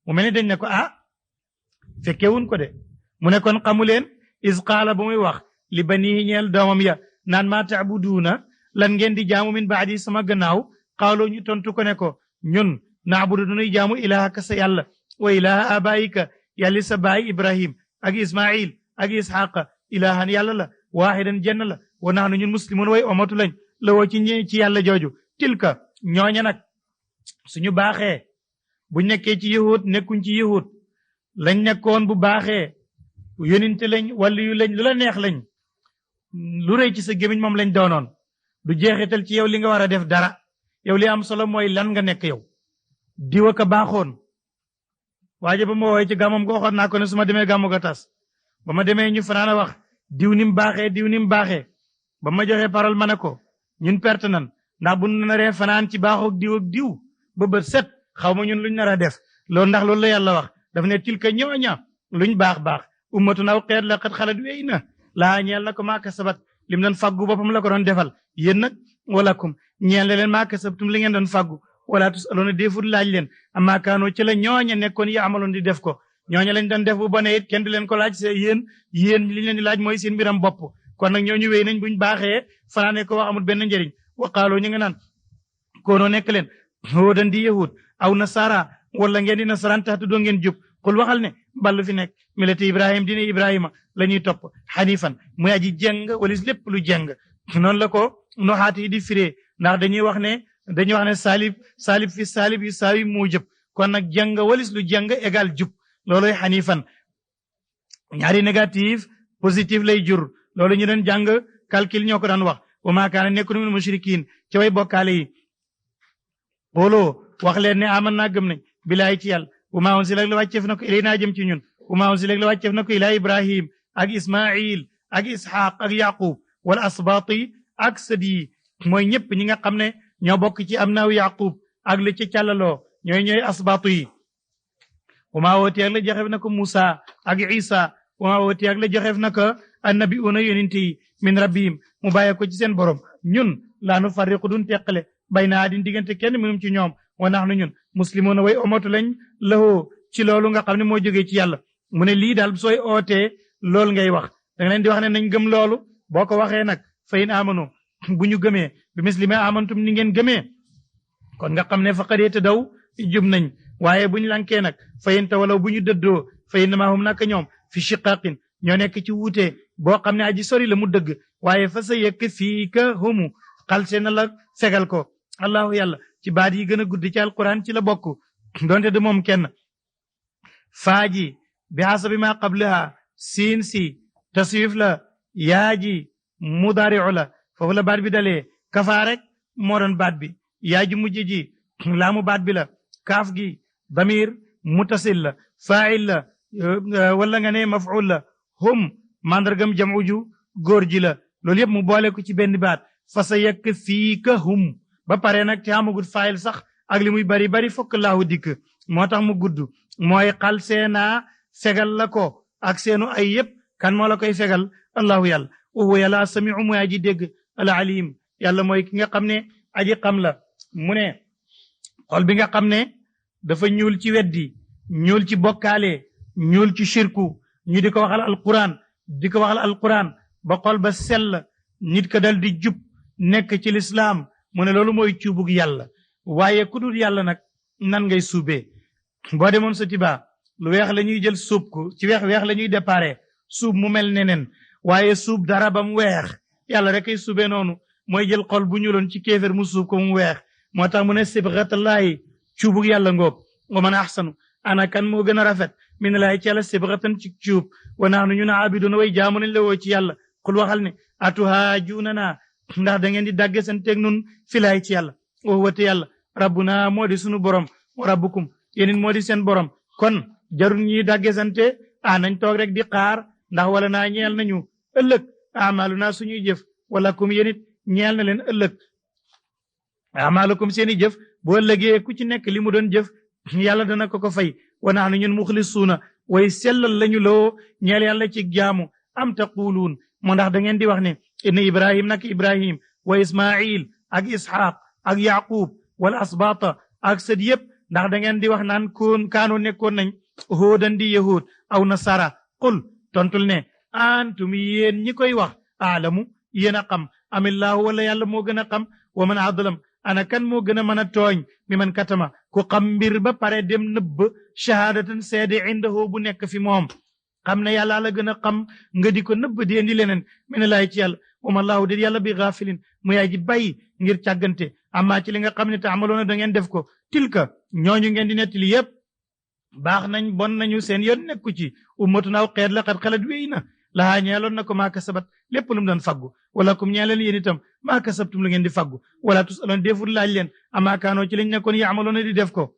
mu mel ni dañ ne ko fekkewun ko de mu ne kon xamu leen is qaala ba muy wax li banihi ñeel doomam ya naan maa taabuduuna lan ngeen di jaamu min baadi sama gannaaw xaaloo ñu tontu ko ne ko ñun naabudu dunuy jaamu ilahaka sa yàlla wa ilaha abaayika yàlli sa baay ibrahim ak ismail ak isxaqa ilahan yàlla la waaxidan jenn la wa naxnu ñun muslimun way omatu lañ la woo ci yàlla jooju tilka ñooña nag suñu baaxee bu nekkee ci yahud nekkuñ ci yahud lañ nekkoon bu baaxee yoninte lañ wala yu lañ lu la neex lañ lu rëy ci sa gémiñ moom lañ doonoon du jeexital ci yow li nga war a def dara yow li am solo mooy lan nga nekk yow diwa ka baaxoon waaje ba ma woowee ci gàmmam ko waxoon naa ko ne su ma demee gàmmu ga tas ba ma demee ñu fanaan a wax diw ni mu baaxee diw ni mu baaxee ba ma joxee parole ma ne ko ñun perte nan ndax bu nu naree fanaan ci baaxoog diw ak diw ba bët set xaw ma ñun luñ nar a def loolu ndax loolu la yàlla wax daf ne tilka ñooña luñ baax baax ummatun aw xeet la xat xalat wéy na laa ñeel na ko maa kasabat lim doon faggu boppam la ko doon defal yéen nag walakum ñeel na leen maa kasabtum li ngeen doon faggu wala tusaloona defut laaj leen amaa kaanoo ci la ñooña nekkoon yi amaloon di def ko ñooña lañ doon def bu bone it kenn du leen ko laaj se yéen li leen di laaj mooy seen mbiram bopp kon nag ñooñu wéy nañ buñ baaxee fanaane ko wax amul benn njëriñ waqaaloo ñu nga naan koonoo nekk leen hóodan di yahud aw nasara wala ngeen di nasaraan tax doo ngeen jub xul waxal ne ballu fi nekk milati ibrahim dina ibrahima la ñuy topp xanifan muy aji jeng walis lépp lu jeng noonu la ko noxaat yi di firee ndax dañuy wax ne salib fi salib yu saawi moo jëb kon nag jeng walis lu jeng égal jub looloy xanifan ñaari négatif positif lay jur loolu ñu doon jàng calcul ñoo ko daan wax wa maa kaana nekkunu min mushrikin ci way bokkaale yi xooloo wax leen ne aman naa gëm nañ bilaay ci yàlla wa maa unzila la wàcceef na ko ilay naa jëm ci ñun wa maa unzila la wàcceef na ko ilaa ibrahim ak ismail ak ishaq ak yaqub wala asbaati ak sët yi mooy ñëpp ñi nga xam ne ñoo bokk ci am naaw yaqub ak li ci càllaloo ñooy asbaatu yi wa maa wooti ak la joxeef na ko Musa ak Isa wa maa wooti ak la joxeef na ko annabiuna yonent yi min rabbihim mu bàyyee ko ci seen borom ñun laa nu farriqu dun teqale bay naa din diggante kenn minum ci ñoom wa naxnu ñun muslimuna way omatu lañ lahoo ci loolu nga xam ne moo jógee ci yàlla mu ne lii daal sooy ootee loolu ngay wax da nga leen di wax ne nañ gëm loolu boo ko waxee nag fayin amanu bu ñu gëmee bi mislima amantum ni ngeen gëmee kon nga xam ne faqadee te daw jub nañ waaye bu ñu lankee nag fayin te walaw bu ñu dëddoo fayin namaa hum naka ñoom fi shiqaqin ñoo nekk ci wuute boo xam ne aji sori la mu dëgg waaye fa sa yëkk fii ka humu xalse na la fegal ko allahu yàlla ci baat yi gën a gudd ci alquran ci la bokk donte de moom kenn faaji bi hasabi ma qablaha siin si taswif la yaaji mudaariu la foofu la baat bi dalee kafaa rek moo doon baat bi yaaji mujj ji laamu baat bi la kaaf gi damir mutasil la faa'il la wala nga ne maf'ul la hum mandargam jam'u ju góor ji la loolu yëpp mu boole ko ci benn baat fa sa yakfikahum ba pare nag te amagut fayil sax ak li muy bari bari fokk laahu dikk moo tax mu gudd mooy xal seenaa fegal la ko ak seenu ay yépp kan moo la koy fegal allahu yàlla wa yàlla samiu mooy aji dégg al alim yàlla mooy ki nga xam ne aji xam la mu ne xol bi nga xam ne dafa ñuul ci weddi ñuul ci bokkaale ñuul ci shirku ñu di ko waxal alquran ba xol ba sell nit ka dal di jub nekk ci lislaam mu ne loolu mooy cuubug yàlla waaye ku dul yàlla nag nan ngay suubee boo demoon sa tibaa lu weex la ñuy jël suub ko ci weex la ñuy déparé suub mu mel neneen waaye suub dara ba mu weex yàlla rek ay suubee noonu mooy jël xol bu ñuuloon ci kéefér mu suub ko mu weex moo tax mu ne sibghatallaahi cuubug yàlla ngoog wa man ahsanu ana kan moo gën a rafet min laahi ci yàlla sibghatan ci cuub wa naanu ñu na abiduna way jaamu nañ la woo ci yàlla xul waxal ne atuhaajunana ndax da ngeen di dàgge seen teg nun filaay ci yàlla wa huwa te yàlla rabbuna moo di sunu borom wa rabbukum yéen moo di seen borom kon jarul ñuy dàgge sante nañ toog rek di xaar ndax wala naa ñeel nañu ëllëg amaluna suñuy jëf wala kum yéen it ñeel na leen ëllëg amalukum seeni jëf bu ëllëgee ku ci nekk li mu doon jëf yàlla dana ko fay wa naanu ñun muxlisuuna way sellal lañu loo ñeel yàlla ci jaamu am taquluun moo ndax da ngeen di wax ne inna ibrahim nak ibrahim wa ismail ak ishaq ak yaqub wal asbata ak sët yëpp ndax da ngeen di wax naan kaanoo nekkoon nañ hóodan di yahud aw nasara qul tontul ne antum yéen ñi koy wax aalamu yéen a xam amillahu wala yàlla moo gën a xam wa man adlam ana kan moo gën a mën a tooñ mi man katama ku xam mbir ba pare dem nëbb shahadatan seede indahu bu nekk fi moom xam ne yàlla la gën a xam nga di ko nëbb di indi leneen mi ne laay ci yàlla wama laahu di yàlla bi gaafilin mu yaay ji bàyyi ngir càggante amma ci li nga xam ne te amaloona da ngeen def ko tilka ñooñu ngeen di nettali yépp baax nañ bon nañu seen yoon nekku ci ummatun aw xeet la xat xalat wéy na lahaa ñeeloon na ko maa kasabat lépp lu mu doon faggu wala kum ñeeleen yéen itam maa kasabtum lu ngeen di faggu wala tusaloon deful laaj leen amaa kaanoo ci lañ nekkoon yaamaloona di def ko